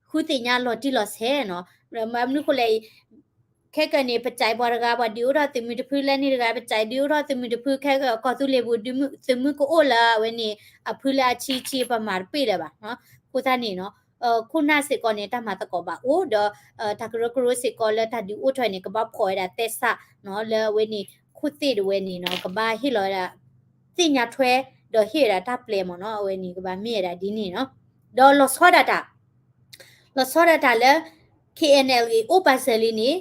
ဃုသ့ၣ်ညါလီၤတံၢ်လီၤဆဲးနီၤ. မနုၤဃိလဲၣ် ခဲကနံၣ် ပစံးပှၤတဂၤ ပှၤဒုးအိၣ်ထီၣ်သုးမုၢ်တဖုလၢန့ၣ်တဂၤ ပစံးဒုးအိၣ်ထီၣ်သုးမုၢ်တဖု ခဲကီၢ်သူလ့ၤပူၤ သုးမုၢ်ကအိၣ်လၢအဝဲန့ၣ် အဖုလၢအဆံဆံ ပမၤတပ့ၢ်လၢၤဘၣ်. အဃိသတးန့ၣ်နီၤ ခိၣ်နၢ်စ့ၢ်ကီးန့ၣ် တၢ်မၤသကိးဘၣ်အိၣ်ဒီး တၢ်ကရၢကရိစ့ၢ်ကီးလၢတၢ်ဒုးအိၣ်ထီၣ်န့ၣ် ကဘၣ်ဖီၣ်ဝဲဒၣ်သဲစးနီၤ လၢအဝဲန့ၣ် ခိၣ်သ့ၣ်တဝဲန့ၣ်နီၤ ကဘၣ်ဟ့ၣ်လီၤဝဲဒၣ် သ့ၣ်ညါထွဲ ဒီးဟ့ၣ်ဝဲဒၣ်တၢ်ပျဲမ့ၢ်နီၤ အဝဲန့ၣ်ကဘၣ်မ့ၢ်ဝဲဒၣ်ဒ်န့ၣ်နီၤ ဒီးလီၤဆီဒၣ်တၢ် လီၤဆီဒၣ်တၢ်လၢ K N L A အိၣ်ပာ်စၢၤလံန့ၣ်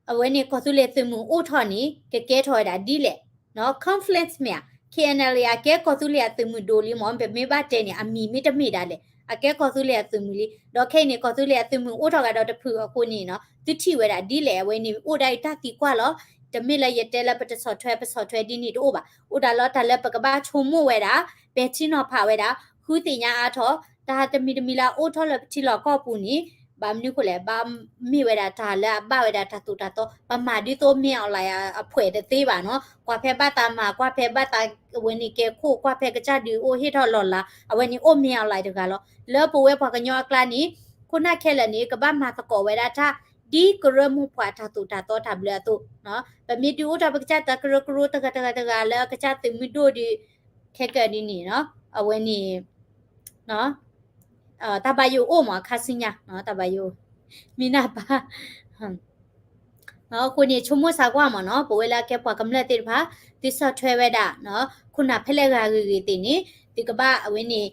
အဝဲန့ၣ်ကီၢ်သူလ့ၤသုးမုၢ်အိၣ်ထီၣ်န့ၣ် ကကဲထီၣ်ဝဲဒၣ်ဒ်လဲၣ် conflict မ့ၢ်ဧါ K N L A အကဲကီၢ်သူလ့ၤအသုးမုၢ်ဒိၣ်လံမ့ၢ် ပမ့ၢ်ဘၣ်တဲန့ၣ် အမံၤမ့ၢ်တမ့ၢ်ဒၣ်လဲၣ် အကဲကီၢ်သူလ့ၤအသုးမုၢ်လံ ဒီးခဲအံၤန့ၣ် ကီၢ်သူလ့ၤအသုးမုၢ်အိၣ်ထီၣ်ဂၤဒီးတဖုအဃိန့ၣ်နီၤ သုထံၣ်ဝဲဒၣ်ဒ်လဲၣ် အဝဲန့ၣ်အိၣ်ဒၣ်အံၤတၢ်သံကွၢ်လီၤ တမ့ၢ်လၢယတဲလၢပတဆီၣ်ထွဲ ပဆီၣ်ထွဲဒ်န့ၣ်တအိၣ်ဘၣ် အိၣ်ဒၣ်လီၤတၢ်လၢပကဘၣ်ဆိကမိၣ်ဝဲဒၣ် ပဲာ်ထံနီၤဖးဝဲဒၣ် ဃုသ့ၣ်ညါအါထီၣ် တၢ်တမံၤတမံၤလၢအအိၣ်ထီၣ်လၢပထံလီၢ်ကီၢ်ပူၤန့ၣ် ဘၣ်မနုၤဃိလဲၣ် ဘၣ်မ့ၢ်ဝဲဒၣ်တၢ်လၢအဘၣ်ဝဲဒၣ်တၢ်သိၣ်တၢ်သီ ပမၤဒ်သိးမ့ၢ် online အဖှဲးတသ့ဘၣ်နီၤ ကွၢ်ဖဲဘၣ်သးမၤ ကွၢ်ဖဲဘၣ်သး အဝဲန့ၣ်ကဲခိၣ် ကွၢ်ဖဲကစၢ်ဒုးအိၣ်ဟ့ၣ်ထီၣ်လီၤလး အဝဲန့ၣ်အိၣ်မ့ၢ် online တဂၤလီၤ လၢပဝဲပှၤကညီအကျါန့ၣ် ခိၣ်နၢ်ခဲလၢာ်န့ၣ် ကဘၣ်မၤသကိးဝဲဒၣ်တၢ် ဒ်ကရၢမိၢ်ပှၢ်တၢ်သိၣ်တၢ်သီတၢ်ဘျၢအသိး ပမ့ၢ်ဒုးအိၣ်ထီၣ်ပကစၢ်တၢ်ကရၢကရိတဂၤတဂၤတဂၤလၢကစၢ်သုးမုၢ်ဒိၣ်ဒီး ခဲကၢဒ်န့ၣ်နီၤ အဝဲန့ၣ် တၢ်ဘၣ်ယိၣ်အိၣ်မး ခါဆူညါ တၢ်ဘၣ်ယိၣ် မ့ၢ်နၢ်ပၢၢ် အဃိန့ၣ် ဆိကမိၣ်စၢ်ကွၢ်မးနီၤ ပဝဲလၢအကဲပှၤကမျၢၢ်သ့ၣ်တဖၣ် သုဆီၣ်ထွဲဝဲဒၣ် ခိၣ်နၢ်ဖဲလဲၣ်ဂၤဂ့ၤဂ့ၤသ့ၣ်န့ၣ် သုကဘၣ်အဝဲန့ၣ်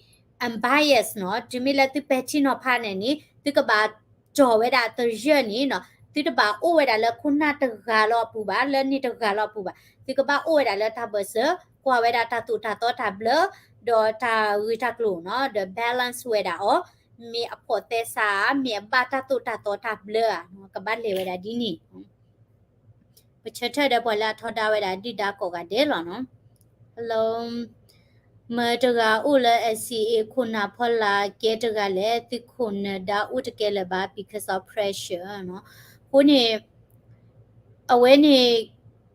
unbiased နီၤ တုၤမ့ၢ်လၢသုပဲာ်ထံနီၤဖးန့ၣ်န့ၣ် သုကဘၣ်ကၠီၤဝဲဒၣ်တယၢၢ်န့ၣ်နီၤ သုတဘၣ်အိၣ်ဝဲဒၣ်လၢခိၣ်နၢ်တဂၤလီၤအပူၤဘၣ် လၢန့ၣ်တဂၤလီၤအပူၤဘၣ် သုကဘၣ်အိၣ်ဝဲဒၣ်လၢတၢ်ဘၢၣ်စၢၤ ကွၢ်ဝဲဒၣ်တၢ်သိၣ်တၢ်သီတၢ်ဘျၢ ဒီးတၢ်ဂ့ၢ်တၢ်ကျိၤနီၤ ဒီး balance ဝဲဒၣ်အီၤ မ့ၢ်အဖှီၣ်သဲစးဧါ မ့ၢ်အဘၣ်တၢ်သိၣ်တၢ်သီတၢ်ဘျၢဧါ ကဘၣ်လဲၤဝဲဒၣ်ဒ်န့ၣ် ပဆၢထၢၣ်ဒီးပှၤလၢအထီဒါဝဲဒၣ်ဒုၣ်ဒါကိးဂၤဒဲးလီၤနီၤ Hello မတၤတဂၤအိၣ်လၢ N C A ခိၣ်နၢ်ဖီလာ်ကဲတဂၤလဲၣ် သုခိၣ်နၢ်ဒါအိၣ်တကဲလၢၤဘၣ် because of pressure နီၤ အဃိန့ၣ် အဝဲန့ၣ်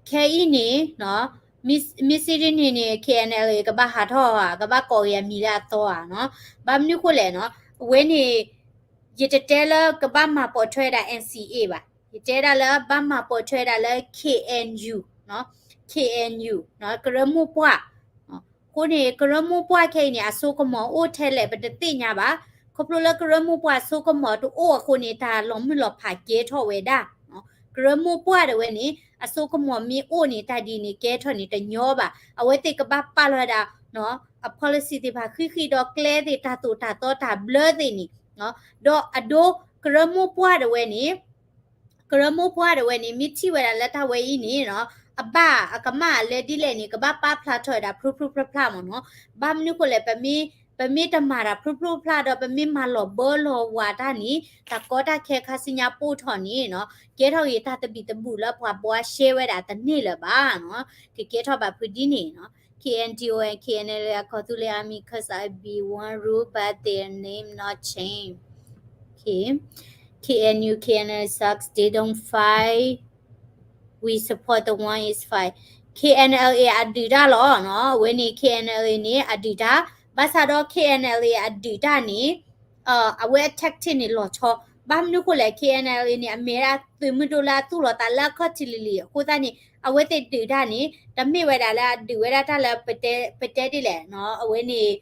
ခဲအံၤန့ၣ် မ့ၢ်စံးဒ်န့ၣ်န့ၣ် K N L A ကဘၣ်ဟးထီၣ်ဧါ ကဘၣ်ကိးက့ၤအမံၤလၢအသီဧါနီၤ ဘၣ်မနုၤဃိလဲၣ်နီၤ အဝဲန့ၣ် ယတတဲလၢကဘၣ်မၤပိာ်ထွဲဝဲဒၣ် N C A ဘၣ် ယတဲဒၣ်လၢဘၣ်မၤပိာ်ထွဲဝဲဒၣ်လၢ K N U နီၤ K N U နီၤ ကရၢမိၢ်ပှၢ် အဃိန့ၣ် ကရၢမိၢ်ပှၢ်ခဲအံၤန့ၣ် အစိကမီၤအိၣ်ထဲလဲၣ် ပတသ့ၣ်ညါဘၣ်. ခီဖျိလၢကရၢမိၢ်ပှၢ်အစိကမီၤတအိၣ်အဃိန့ၣ် တၢ်လီၤမုၢ်လီၤဖးကဲထီၣ်ဝဲဒၣ်. ကရၢမိၢ်ပှၢ်ဒၣ်ဝဲန့ၣ် အစိကမီၤမ့ၢ်အိၣ်န့ၣ် တၢ်ဒ်န့ၣ်ကဲထီၣ်န့ၣ်တညီဘၣ်. အဝဲသ့ၣ်ကဘၣ်ပာ်လီၤဝဲဒၣ် အ policy သ့ၣ်တဖၣ်ဃံးဃံးဒီးကျဲသ့ၣ် တၢ်သိၣ်တၢ်သီတၢ်ဘျၢသ့ၣ်န့ၣ် ဒီးအဒိ ကရၢမိၢ်ပှၢ်ဒၣ်ဝဲန့ၣ် ကရၢမိၢ်ပှၢ်ဒၣ်ဝဲန့ၣ် မ့ၢ်ထံၣ်ဝဲဒၣ်လၢတၢ်ဝဲအံၤန့ၣ် အဘၣ်အကမၣ်လၢဒ်လဲၣ်န့ၣ် ကဘၣ်ပာ်ဖျါထီၣ်ဝဲဒၣ်ဖျိဖျိဖျါဖျါမ့ၢ်နီၤ. ဘၣ်မနုၤဃိလဲၣ် ပမ့ၢ်တမၤတၢ်ဖျိဖျိဖျါဒီး ပမ့ၢ်မၤလီၤဘၢလီၤဝၤတၢ်န့ၣ် တၢ်ကီတၢ်ခဲခါဆူညါပိၢ်ထီၣ်န့ၣ်နီၤ ကဲထီၣ်က့ၤတၢ်သဘံၣ်သဘုၣ်လၢပှၤဘှါရှဲဝဲဒၣ်တန့ၢ်လၢၤဘၣ်နီၤ. ကကဲထီၣ်ဘၣ်ဖုးဒ်န့ၣ်နီၤ. K N D O and K N L A are ကီၢ်သူလ့ၤ army 'cause I be one rule but their name not change. Okay. K N U, K N L A sucks. They don't fight. We support the one is fight. K N L A အဒုးတၢ်လီၤနီၤ. အဝဲန့ၣ် K N L A န့ၣ် အဒုးတၢ်. ဘၣ်ဆၣ်ဒီး K N L A အဒုးတၢ်န့ၣ် အဝဲအ tactic န့ၣ်လီၤဆီ. ဘၣ်မနုၤဃိလဲၣ် K N L A န့ၣ် အမ့ၢ်ဒၣ်သုးမုၢ်ဒိၣ်လၢအသူၣ်လီၤသးလၢအခီၣ်ထံးလံၤလံၤ အဃိသတးန့ၣ် အဝဲသ့ၣ်ဒုးတၢ်န့ၣ် တမ့ၢ်ဝဲဒၣ်လၢအဒုးဝဲဒၣ်တၢ်လၢ ပတဲဒ်လဲၣ်နီၤ အဝဲန့ၣ်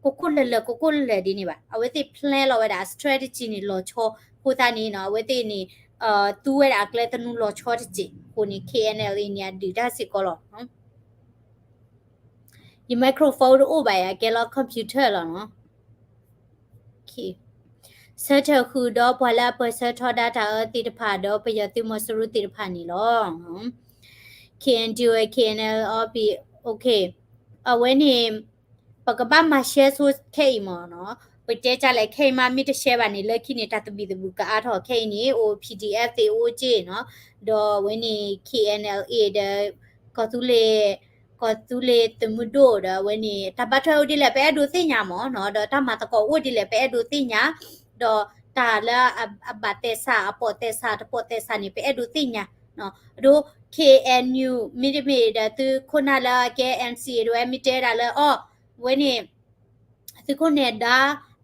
ကကိၣ်လၢာ်လၢာ် ကကိၣ်လၢာ်လၢာ်ဒ်န့ၣ်ဘၣ်. အဝဲသ့ၣ် plan လီၤဝဲဒၣ်အ strategy န့ၣ်လီၤဆီ အဃိသတးန့ၣ်နီၤ အဝဲသ့ၣ်န့ၣ် သူဝဲဒၣ်အကျဲသနူလီၤဆီတစဲး အဃိန့ၣ် K N L A န့ၣ် အဒုးတၢ်စ့ၢ်ကီးလီၤ. ယ microphone တအိၣ်ဘၣ်ယၤ ကဲလီၤ computer လီၤနီၤ. ဆၢထၢၣ်ဃုာ်ဒီးပှၤလၢအပၢၢ်ဆၢထီဒါတၢ်အၢသ့ၣ်တဖၣ်ဒီး ပယီၤသုးမီၤစိရိၤသ့ၣ်တဖၣ်န့ၣ်လီၤ. K N D O and K N L A all be okay. အဝဲန့ၣ် ပကဘၣ်မၤရှဲဆိခဲအံၤမ့ၢ်နီၤ. ပတဲတၢ်လဲၣ် ခဲအံၤမးမ့ၢ်တရှဲဘၣ်န့ၣ် လၢခံန့ၣ် တၢ်သဘံၣ်သဘုၣ်ကအါထီၣ်ခဲအံၤန့ၣ် အိၣ် P D F သ့ၣ်အိၣ်က့နီၤ. ဒီးအဝဲန့ၣ် K N L A ဒီး ကီၢ်သူလ့ၤ ကီၢ်သူလ့ၤသုးမုၢ်ဒိၣ်ဒီးအဝဲန့ၣ် တၢ်ဘၣ်ထွဲအိၣ်ဒ်လဲၣ် ပအဲၣ်ဒိးသ့ၣ်ညါမ့ၢ်နီၤ. ဒီးတၢ်မၤသကိးအိၣ်ဒ်လဲၣ် ပအဲၣ်ဒိးသ့ၣ်ညါ. ဒီးတၢ်လၢအဘၣ်သဲစး အပိာ်သဲစး တပိာ်သဲစးန့ၣ် ပအဲၣ်ဒိးသ့ၣ်ညါ. အဒိ K N U မ့တမ့ၢ်ဒီးသုးခိၣ်နၢ်လၢအကဲ N C A ဒၣ်ဝဲ မ့ၢ်တဲဒၣ်လၢအီၤ ဝဲန့ၣ် သုးခိၣ်နၢၤဒါ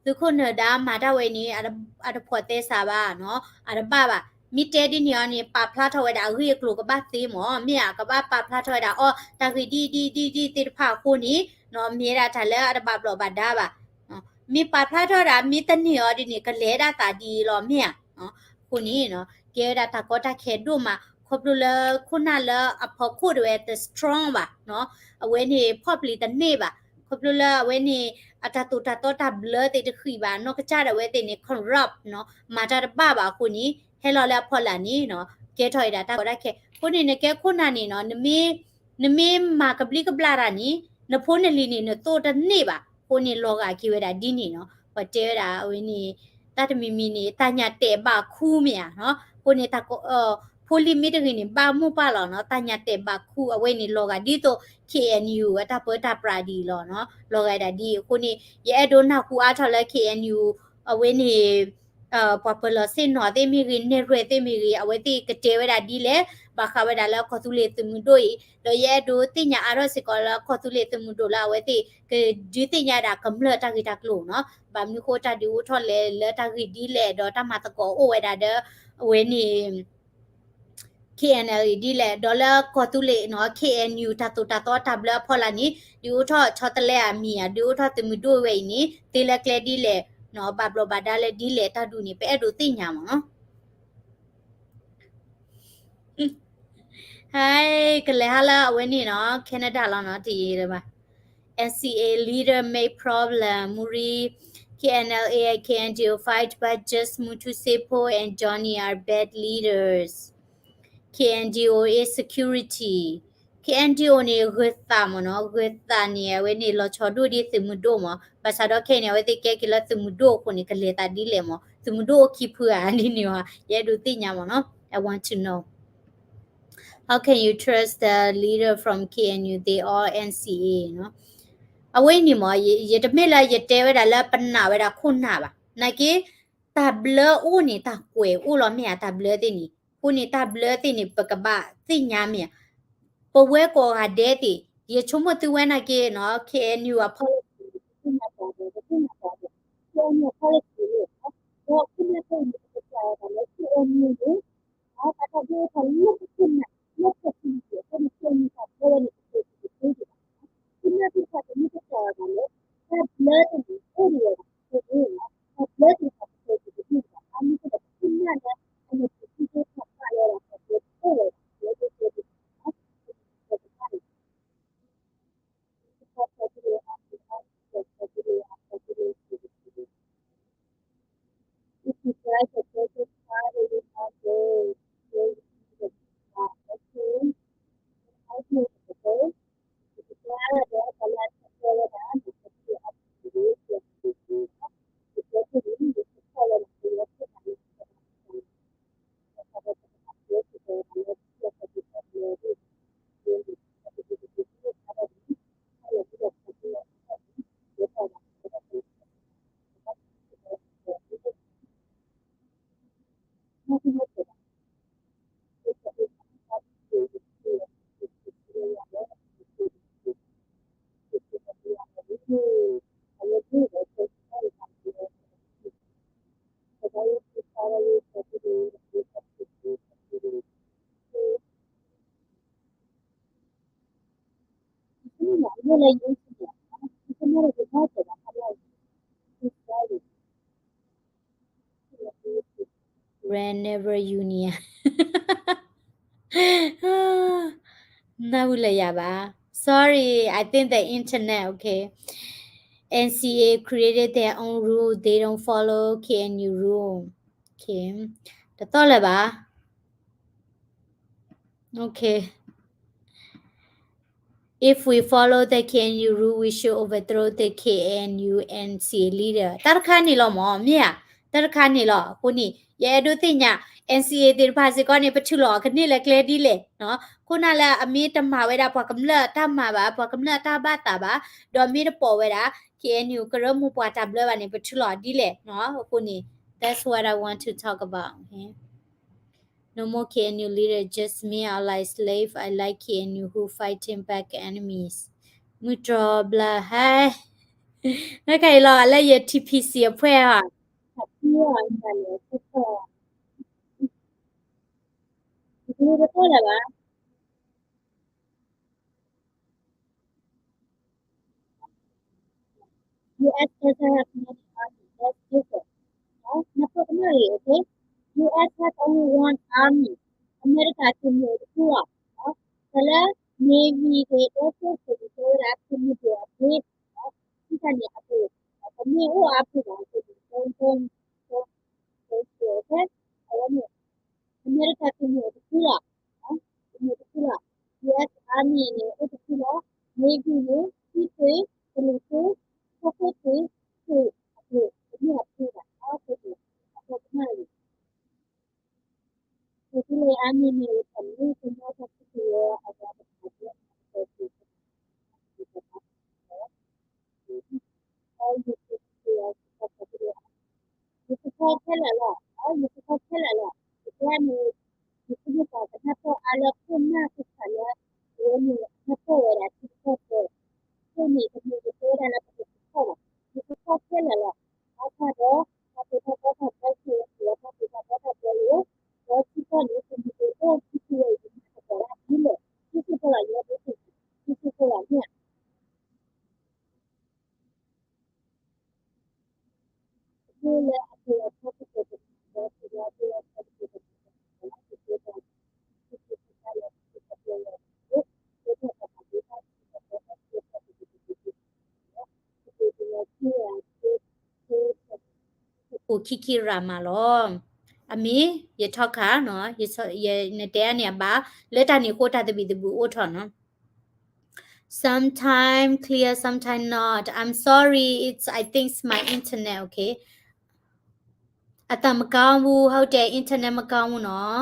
သုးခိၣ်နၢၤဒါမၤတၢ်ဝဲန့ၣ် အတပိာ်သဲစးဘၣ်နီၤ အတဘၣ်ဘၣ်. မ့ၢ်တဲဒ်န့ၣ်အီၤန့ၣ် ပာ်ဖျါထီၣ်ဝဲဒၣ်အဂ့ၢ်အကျိၤကဘၣ်သ့မ့ၢ် မ့ၢ်ဧါ ကဘၣ်ပာ်ဖျါထီၣ်ဝဲဒၣ်အီၤ တၢ်ဂ့ၢ်ဒ်ဒ်ဒ်ဒ်သ့ၣ်တဖၣ်အဃိန့ၣ် မ့ၢ်ဝဲဒၣ်တၢ်လၢအတဘၣ်ဘျီးဘၣ်ဒါဘၣ်. မ့ၢ်ပာ်ဖျါထီၣ်ဒၣ် မ့ၢ်တန့ၢ်အီၤဒ်န့ၣ် ကလဲၤဒၣ်သးဒ်အံၤလီၤ မ့ၢ်ဧါ. အဃိန့ၣ် ကဲဝဲဒၣ်တၢ်ကီတၢ်ခဲဒိၣ်မး ခီဖျိလၢခိၣ်နၢ်လၢအဖီခိၣ်တဝဲတ strong ဘၣ်, အဝဲန့ၣ်ဖီၣ်ပျံၤတန့ၢ်ဘၣ်. ခီဖျိလၢအဝဲန့ၣ် အတၢ်သိၣ်တၢ်သီတၢ်ဘျၢသ့ၣ်တဃံးဘၣ်, နီၢ်ကစၢ်ဒၣ်ဝဲသ့ၣ်န့ၣ် corrupt နီၤ, မၤတၢ်တဘၣ်ဘၣ်အဃိန့ၣ် ဟဲလီၤလၢအဖီလာ်န့ၣ် ကဲထီၣ်ဝဲဒၣ်တၢ်ကီတၢ်ခဲ. အဃိန့ၣ် နကဲခိၣ်နၢ်န့ၣ်နီၤ နမ့ၢ်မၤကဘျံးကဘျၣ်တၢ်န့ၣ် နဖိနလံၤန့ၣ် နသိၣ်တန့ၢ်ဘၣ်. အဃိန့ၣ် လီၤဂာ်က့ၤဝဲဒၣ်ဒ်န့ၣ်နီၤ. ပှၤတဲဝဲဒၣ်အဝဲန့ၣ် တၢ်တမံၤမံၤန့ၣ် တၢ်ညၣ်တဲာ်ဘၣ်ခူမ့ၢ်ဧါနီၤ. အဃိန့ၣ် တၢ်ကီ ဖိလံၤမ့ၢ်တဂ့ၤန့ၣ် ဘၣ်မိၢ်ပၢ်လီၤနီၤ, တၢ်ညၣ်တဲာ်ဘၣ်ခူအဝဲန့ၣ် လီၤဂာ်ဒ်သိး K N U အတၢ်ပၢတၢ်ပြးဒ်အံၤလီၤနီၤ. လီၤဂာ်ဒၣ်ဒ်အံၤ. အဃိန့ၣ် ယအဲၣ်ဒိးနၢ်ဟူအါထီၣ်လၢ K N U အဝဲန့ၣ် ပှၤပၢၤလီၢ်ဆ့ၣ်နီၤသ့ၣ်မ့ၢ်ဂ့ၤ, နဲၣ်ရွဲၣ်သ့ၣ်မ့ၢ်ဂ့ၤ, အဝဲသ့ၣ်ကတဲဝဲဒၣ်ဒ်လဲၣ်, ဘၣ်ဃးဝဲဒၣ်လၢကီၢ်သူလ့ၤသုးမုၢ်ဒိၣ်အံၤ, ဒီးယအဲၣ်ဒိးသ့ၣ်ညါအါထီၣ်စ့ၢ်ကီးလၢကီၢ်သူလ့ၤသုးမုၢ်ဒိၣ်လၢအဝဲသ့ၣ် ကဒုးသ့ၣ်ညါဒၣ်ကမျၢၢ်တၢ်ဂ့ၢ်တၢ်ကျိၤနီၤ, ဘၣ်မနုၤဃိတၢ်ဒုးအိၣ်ထီၣ်လဲၣ်, လၢတၢ်ဂ့ၢ်ဒ်လဲၣ်, ဒီးတၢ်မၤသကိးအိၣ်ဝဲဒၣ်ဒီး အဝဲန့ၣ် K N L A ဒ်လဲၣ်, ဒီးလၢကီၢ်သူလ့ၤနီၤ K N U တၢ်သိၣ်တၢ်သီတၢ်ဘျၢအဖီလာ်န့ၣ် ဒုးအိၣ်ထီၣ်ဆီတလဲအမံၤဧါ, ဒုးအိၣ်ထီၣ်သုးမုၢ်ဒိၣ်ဝဲအံၤန့ၣ် သ့လၢကျဲဒ်လဲၣ်နီၤ, ဘၣ်ဘျီးဘၣ်ဒါလၢဒ်လဲၣ် တၢ်ဒုးန့ၣ် ပအဲၣ်ဒိးသ့ၣ်ညါမ့ၢ်နီၤ. Hi, ကလဲၤဟါလၢအဝဲန့ၣ်နီၤ Canada လီၤနီၤ တယံာ်လၢၤဘၣ်. N C A leader make problem, Muri, K N L A and K N D O fight, but just Mutu Sepo and Johnny are bad leaders. K N D O is security. K N D O န့ၣ် ဂၢၤသးမ့ၢ်နီၤ, ဂၢၤသးန့ၣ် အဝဲန့ၣ်လီၤဆီဒိၣ်ဒ်သုးမုၢ်ဒိၣ်မ့ၢ်, ဘၣ်ဆၣ်ဒီးခဲအံၤန့ၣ် အဝဲသ့ၣ်ကဲက့ၤလၢသုးမုၢ်ဒိၣ်အဃိန့ၣ် ကလဲၤသးဒ်လဲၣ်မ့ၢ်, သုးမုၢ်ဒိၣ်အိၣ်ခံဖုဧါ ဒ်န့ၣ်ဧါ, ယအဲၣ်ဒိးသ့ၣ်ညါမ့ၢ်နီၤ, I want to know. How can you trust the leader from K N U? They all N C A နီၤ. အဝဲအံၤန့ၣ်မ့ၢ် ယတမ့ၢ်လၢယတဲဝဲဒၣ်လၢပနာ်ဝဲဒၣ်ခိၣ်နၢ်ဘၣ်. နာ်က့ တၢ်ဘျၢအိၣ်န့ၣ် တၢ်ကွဲးအိၣ်လီၤမ့ၢ်ဧါ, တၢ်ဘျၢသ့ၣ်န့ၣ်. အဃိန့ၣ် တၢ်ဘျၢသ့ၣ်န့ၣ် ပကဘၣ်သ့ၣ်ညါမ့ၢ်ဧါ. ပဝဲကိးဂၤဒဲးသ့ၣ် ယဆိကမိၣ်သုဝဲနာ်က့နီၤ K N U အ policy တသ့ၣ်ညါပှၤဒီး တသ့ၣ်ညါပှၤဒီး K N U အ policy န့ၣ် ဒီးခိၣ်နၢ်သ့ၣ်န့ၣ် ပကစၢ်ဝဲဒၣ်လၢ K N U န့ၣ် အတၢ်ဒိၣ်ထီၣ်လၢပခိၣ်နၢ် လၢပ community အဃိန့ၣ် K N U တၢ်ဘျၢန့ၣ် ပကစၢ်တသ့ဒံးဘၣ်. ခိၣ်နၢ်သ့ၣ်တဖၣ်န့ၣ် မ့ၢ်ပစၢ်ဝဲဒၣ်လၢ တၢ်ဘျၢန့ၣ် အိၣ်ဒံးဝဲဒၣ် အဃိန့ၣ် တၢ်ဘျၢသ့ၣ်တဖၣ် ပကစၢ်တသ့ဒံးဘၣ်. အါမ့ၢ်ကဒီး ခိၣ်နၢ်လၢ အမ့ၢ်ပှၤသ့ၣ်တဖၣ်ဘၣ်ဝဲဒၣ် တၢ်ဘျၢအိၣ်ဝဲဒၣ် ဘျၢသ့ၣ်တဖၣ် Whenever you need. နၢ်ဟူလၢယၤဘၣ်. Sorry, I think the internet, okay. N C A created their own rule. They don't follow K N U rule. Okay. တသီၣ်လၢၤဘၣ်. Okay. If we follow the K N U rule, we should overthrow the K N U N C A leader. တၢ်တခါန့ၣ်လီၤမ့ၢ်, မ့ၢ်ဧါ. တၢ်တခါန့ၣ်လီၤ. အဃိန့ၣ် ယအဲၣ်ဒိးသ့ၣ်ညါ N C A သ့ၣ်တဖၣ်စ့ၢ်ကီးန့ၣ် ပထုးလီၤအီၤကန့ၢ်လၢကျဲဒ်လဲၣ်. ခိၣ်နၢ်လၢအမ့ၢ်တမၤဝဲဒၣ်ပှၤကမျၢၢ်အတၢ်မၤဘၣ်, ပှၤကမျၢၢ်အတၢ်ဘၣ်သးဘၣ်, ဒီးမ့ၢ်တပိာ်ဝဲဒၣ် K N U ကရၢမိၢ်ပှၢ်တၢ်ဘျၢဘၣ်န့ၣ် ပထုးလီၤအီၤဒ်လဲၣ်. အဃိန့ၣ် that's what I want to talk about, okay? No more K N U leader, just me, I like slave, I like K N U who fighting back enemies. မုၢ်တြီၤဘျါဟဲ, နခါအံၤလီၤ လၢယ T P C အဖှဲၣ်ဧါ. တသီၣ်လၢၤဘၣ်. U S doesn't have money. That's different. နဖိကနၣ်အံၤ okay? U S has only one army. အမဲရကၤသုးမုၢ်အိၣ်တဖုလီၤ. တၢ်လၢ Navy ဂ့ၤ Air Force ဂ့ၤ ကဲဝဲဒၣ်သုးမုၢ်ဒိၣ်အဘ့ၣ်, ထံၣ်တၢ်န့ၣ်အဘ့ၣ်, ပမ့ၢ်အိၣ်အါဖုဘၣ် သုးမုၢ်ဒိၣ် အဝဲန့ၣ် အမဲရကၤသုးမုၢ်အိၣ်တဖုလီၤ. သုးမုၢ်တဖုလီၤ. U S Army န့ၣ် အိၣ်တဖုလီၤ. Navy န့ၣ် သံသုး, ကလုာ်သုး, ကီၢ်ခိၣ်သုး, သုးအဘ့ၣ်, တမ့ၢ်အဖုဘၣ်. အဃိန့ၣ် အဖိကနၣ်အံၤ ကီၢ်သူလ့ၤ Army န့ၣ် အိၣ်တၢ်လၢကညီတၢ်စံးကဝဲၤအဂၤတဖၣ် ယသ့ၣ်ညါခဲလၢာ်လီၤ. ယသ့ၣ်ညါခဲလၢာ်လီၤ. ယသ့ၣ်ညါပှၤကနၢ်ပၢၢ်အါလၢခိၣ်နၢ်သ့ၣ်တဖၣ်လၢ အဝဲန့ၣ် နၢ်ပၢၢ်ဝဲဒၣ်ထံကီၢ်ဖိ, အဃိန့ၣ် တမ့ၢ်ယတဲဝဲဒၣ်လၢပကစံးထီၣ်ဘၣ်. ယသ့ၣ်ညါခဲလၢာ်လီၤ. အါထီၣ်ဒီး တၢ်ပၢတၢ်ပြးတၢ်ပြး စံးဝဲ တၢ်ပၢတၢ်ပြးတၢ်ပြးလီၤ. ဒီးထံကီၢ်န့ၣ် ပမ့ၢ်တအိၣ် ထံကီၢ်ဝဲအံၤ မ့ၢ်တကီၢ်ဒၣ်ဒ်လဲၣ်, ထံကီၢ်လီၤ ယဲဒၣ် ထံကီၢ်လီၤမ့ၢ် အိၣ်ခံခံရၤမးလီၤ. အမ့ၢ် ယထီခါနီၤ, နတဲအါန့ၢ်အဘၣ်, လၢတၢ်န့ၣ်အဃိတၢ်သဘံၣ်သဘုၣ်အိၣ်ထီၣ်နီၤ. Sometime clear, sometime not. I'm sorry, it's, I think it's my internet, okay? အသံမကောင်းဘူး, ဟုတ်တယ်, internet မကောင်းဘူးနော်.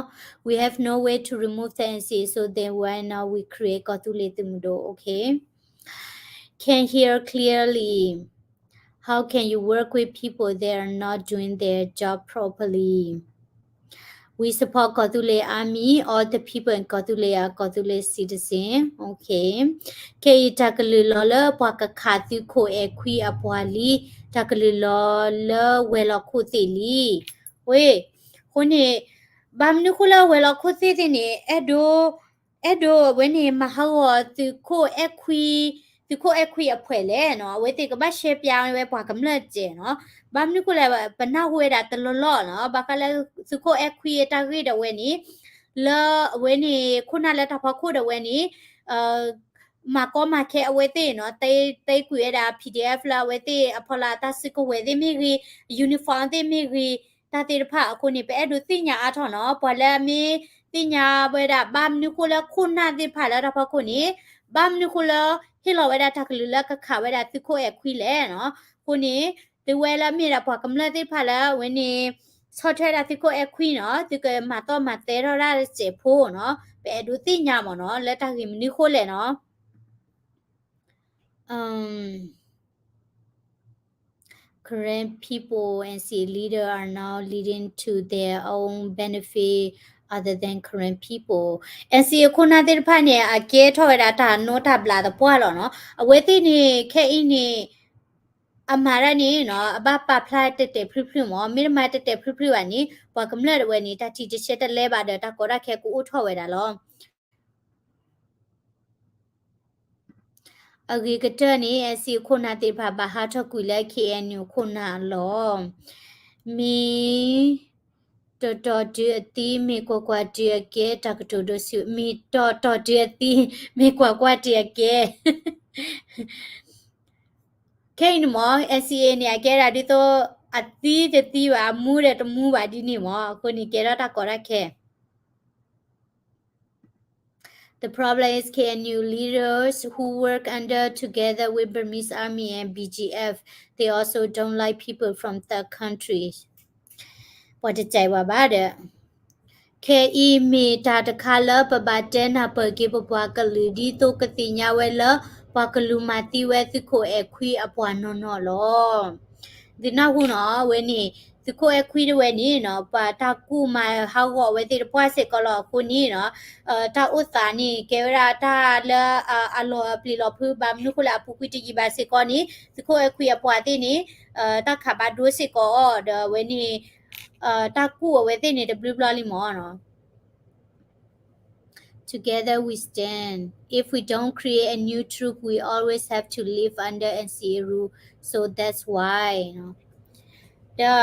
We have no way to remove the N C A, so then why not we create ကီၢ်သူလ့ၤသုးမုၢ်ဒိၣ်, okay? Can't hear clearly. How can you work with people that are not doing their job properly? We support ကီၢ်သူလ့ၤ Army, all the people in ကီၢ်သူလ့ၤ are ကီၢ်သူလ့ၤ citizen. Okay. ခဲအံၤတၢ်ကလုၢ်လီၤလၢပှၤကခးသုးခိၣ်အဲၣ်ခွံအပှၤလံ, တၢ်ကလုၢ်လီၤလၢဝဲၤလီၢ်ခိၣ်သ့ၣ်လံ. ဝ့ၢ်, အဃိန့ၣ် ဘၣ်မနုၤဃိလၢဝဲၤလီၢ်ခိၣ်သ့ၣ်သ့ၣ်န့ၣ် အဲၣ်ဒိး အဲၣ်ဒိးအဝဲန့ၣ် မၤဟးဂီၤသုးခိၣ်အဲၣ်ခွံ, သုးခိၣ်အဲၣ်ခွံအဖှဲးလဲၣ်နီၤ, အဝဲသ့ၣ်ကဘၣ်ရှဲပၠးဝဲပှၤကမျၢၢ်တစဲးနီၤ. ဘၣ်မနုၤဃိလဲၣ် ပနၢ်ဟူဝဲဒၣ်တလီၢ်လီၢ်နီၤ, ဘၣ်ဃးလၢသုးခိၣ်အဲၣ်ခွံအတၢ်ဂ့ၢ်ဒၣ်ဝဲန့ၣ်, လၢအဝဲန့ၣ် ခိၣ်နၢ်လၢတၢ်ဖီခိၣ်ဒၣ်ဝဲန့ၣ် မၤကီမၤခဲအဝဲသ့ၣ်နီၤ, သ့ကွံာ်ဝဲဒၣ် P D F လၢအဝဲသ့ၣ်အဖီလာ် တၢ်စုကဝဲၤသ့ၣ်မ့ၢ်ဂ့ၤ, uniform သ့ၣ်မ့ၢ်ဂ့ၤ, တၢ်သ့ၣ်တဖၣ်အဃိန့ၣ် ပအဲၣ်ဒိးသ့ၣ်ညါအါထီၣ်နီၤ, ပှၤလၢအမ့ၢ်သ့ၣ်ညါဝဲဒၣ် ဘၣ်မနုၤဃိလၢခိၣ်နၢ်သ့ၣ်တဖၣ်လၢတၢ်ဖီခိၣ်န့ၣ် ဘၣ်မနုၤဃိလၢ ဟ့ၣ်လီၤဝဲဒၣ်တၢ်ကလုၢ်လၢကခးဝဲဒၣ်သုးခိၣ်အဲၣ်ခွံလဲၣ်နီၤ. အဃိန့ၣ် သုဝဲလၢမ့ၢ်ဒၣ်ပှၤကမျၢၢ်သ့ၣ်တဖၣ်လၢအဝဲန့ၣ် ဆီၣ်ထွဲဒၣ်သုးခိၣ်အဲၣ်ခွံနီၤ, သုကမၤသီၣ်မၤသဲထီၣ်ဒၣ်တစဲးဖိနီၤ, ပအဲၣ်ဒိးသ့ၣ်ညါမ့ၢ်နီၤ, လၢတၢ်ဂ့ၢ်မနုၤဃိလဲၣ်နီၤ. Um, Karen people and C leader are now leading to their own benefit other than Karen people. NCA ခိၣ်နၢ်သ့ၣ်တဖၣ်န့ၣ် အကဲထီၣ်ဝဲဒၣ်တၢ်နိတၢ်ဘျးသပှၢ်လီၤနီၤ. အဝဲသ့ၣ်န့ၣ် ခဲအံၤန့ၣ် အမၤတၢ်န့ၣ်နီၤ အဘၣ်ပာ်ဖျါတဲာ်တဲာ်ဖျုးဖျုးမ့ၢ်, မ့တမ့ၢ်တဲာ်တဲာ်ဖျုးဖျုးဘၣ်န့ၣ် ပှၤကမျၢၢ်ဒၣ်ဝဲန့ၣ် တၢ်ထံၣ်တဆဲတလဲဘၣ်ဒီး တၢ်ကီတၢ်ခဲကအိၣ်ထီၣ်ဝဲဒၣ်လီၤ. အဂ့ၤကတၢၢ်န့ၣ် NCA ခိၣ်နၢ်သ့ၣ်တဖၣ် ဘၣ်ဟးထီၣ်ကွံာ်လၢ KNU ခိၣ်နၢ်လီၤ. မ့ၢ်တီတီတုၤအသံ, မ့ၢ်ကွၢ်ကွၢ်တုၤအကဲ, တၢ်ကတိၤဒိဆူၣ်, မ့ၢ်တီတီတုၤအသံ, မ့ၢ်ကွၢ်ကွၢ်တုၤအကဲ. ခဲအံၤန့ၣ်မ့ၢ် NCA န့ၣ် အကဲဒၣ်ဒ်သိး အသံတသံဘၣ်, အမူဒီးတမူဘၣ်ဒ်န့ၣ်မ့ၢ်, အဃိန့ၣ် ကဲထီၣ်တၢ်ကီတၢ်ခဲ The problem is K N U leaders who work under together with Burmese Army and B G F, they also don't like people from third countries. ပှၤတကြိုက်ဝဲဘၣ်ဒီး ခဲအံၤမ့ၢ်တၢ်တခါလၢပဘၣ်တဲနၢ်ပၢၢ်က့ၤပပှၤကလုာ် ဒ်သိးကသ့ၣ်ညါဝဲလၢ ပှၤကလူၤမၤသံဝဲသုးခိၣ်အဲၣ်ခွံအပှၤနီၢ်နီၢ်လီၤ. သုနၢ်ဟူနီၤ အဝဲန့ၣ် သုးခိၣ်အဲၣ်ခွံတဝဲန့ၣ်နီၤ ပှၤတၢ်ကူၣ်မၤဟးဂီၤအဝဲသ့ၣ်တပှၢ်စ့ၢ်ကီးလီၤ. အဃိန့ၣ်နီၤ တၢ်အိၣ်သးန့ၣ် ကဲဝဲဒၣ်တၢ်လၢအလီၤအပျံၤလီၤဖုး ဘၣ်မနုၤဃိလၢအပူၤကွံာ်တယံာ်ဘၣ်စ့ၢ်ကီးန့ၣ် သုးခိၣ်အဲၣ်ခွံအပှၤသ့ၣ်န့ၣ် တၢ်ခးဘၣ်ဒိစ့ၢ်ကီးအီၤ ဒီးအဝဲန့ၣ် တၢ်ကူၣ်အဝဲသ့ၣ်န့ၣ် တဘျုးဘျီလံမ့ၢ်နီၤ. Together we stand. If we don't create a new troop, we always have to live under N C A rule. So that's why, you know. ဒီး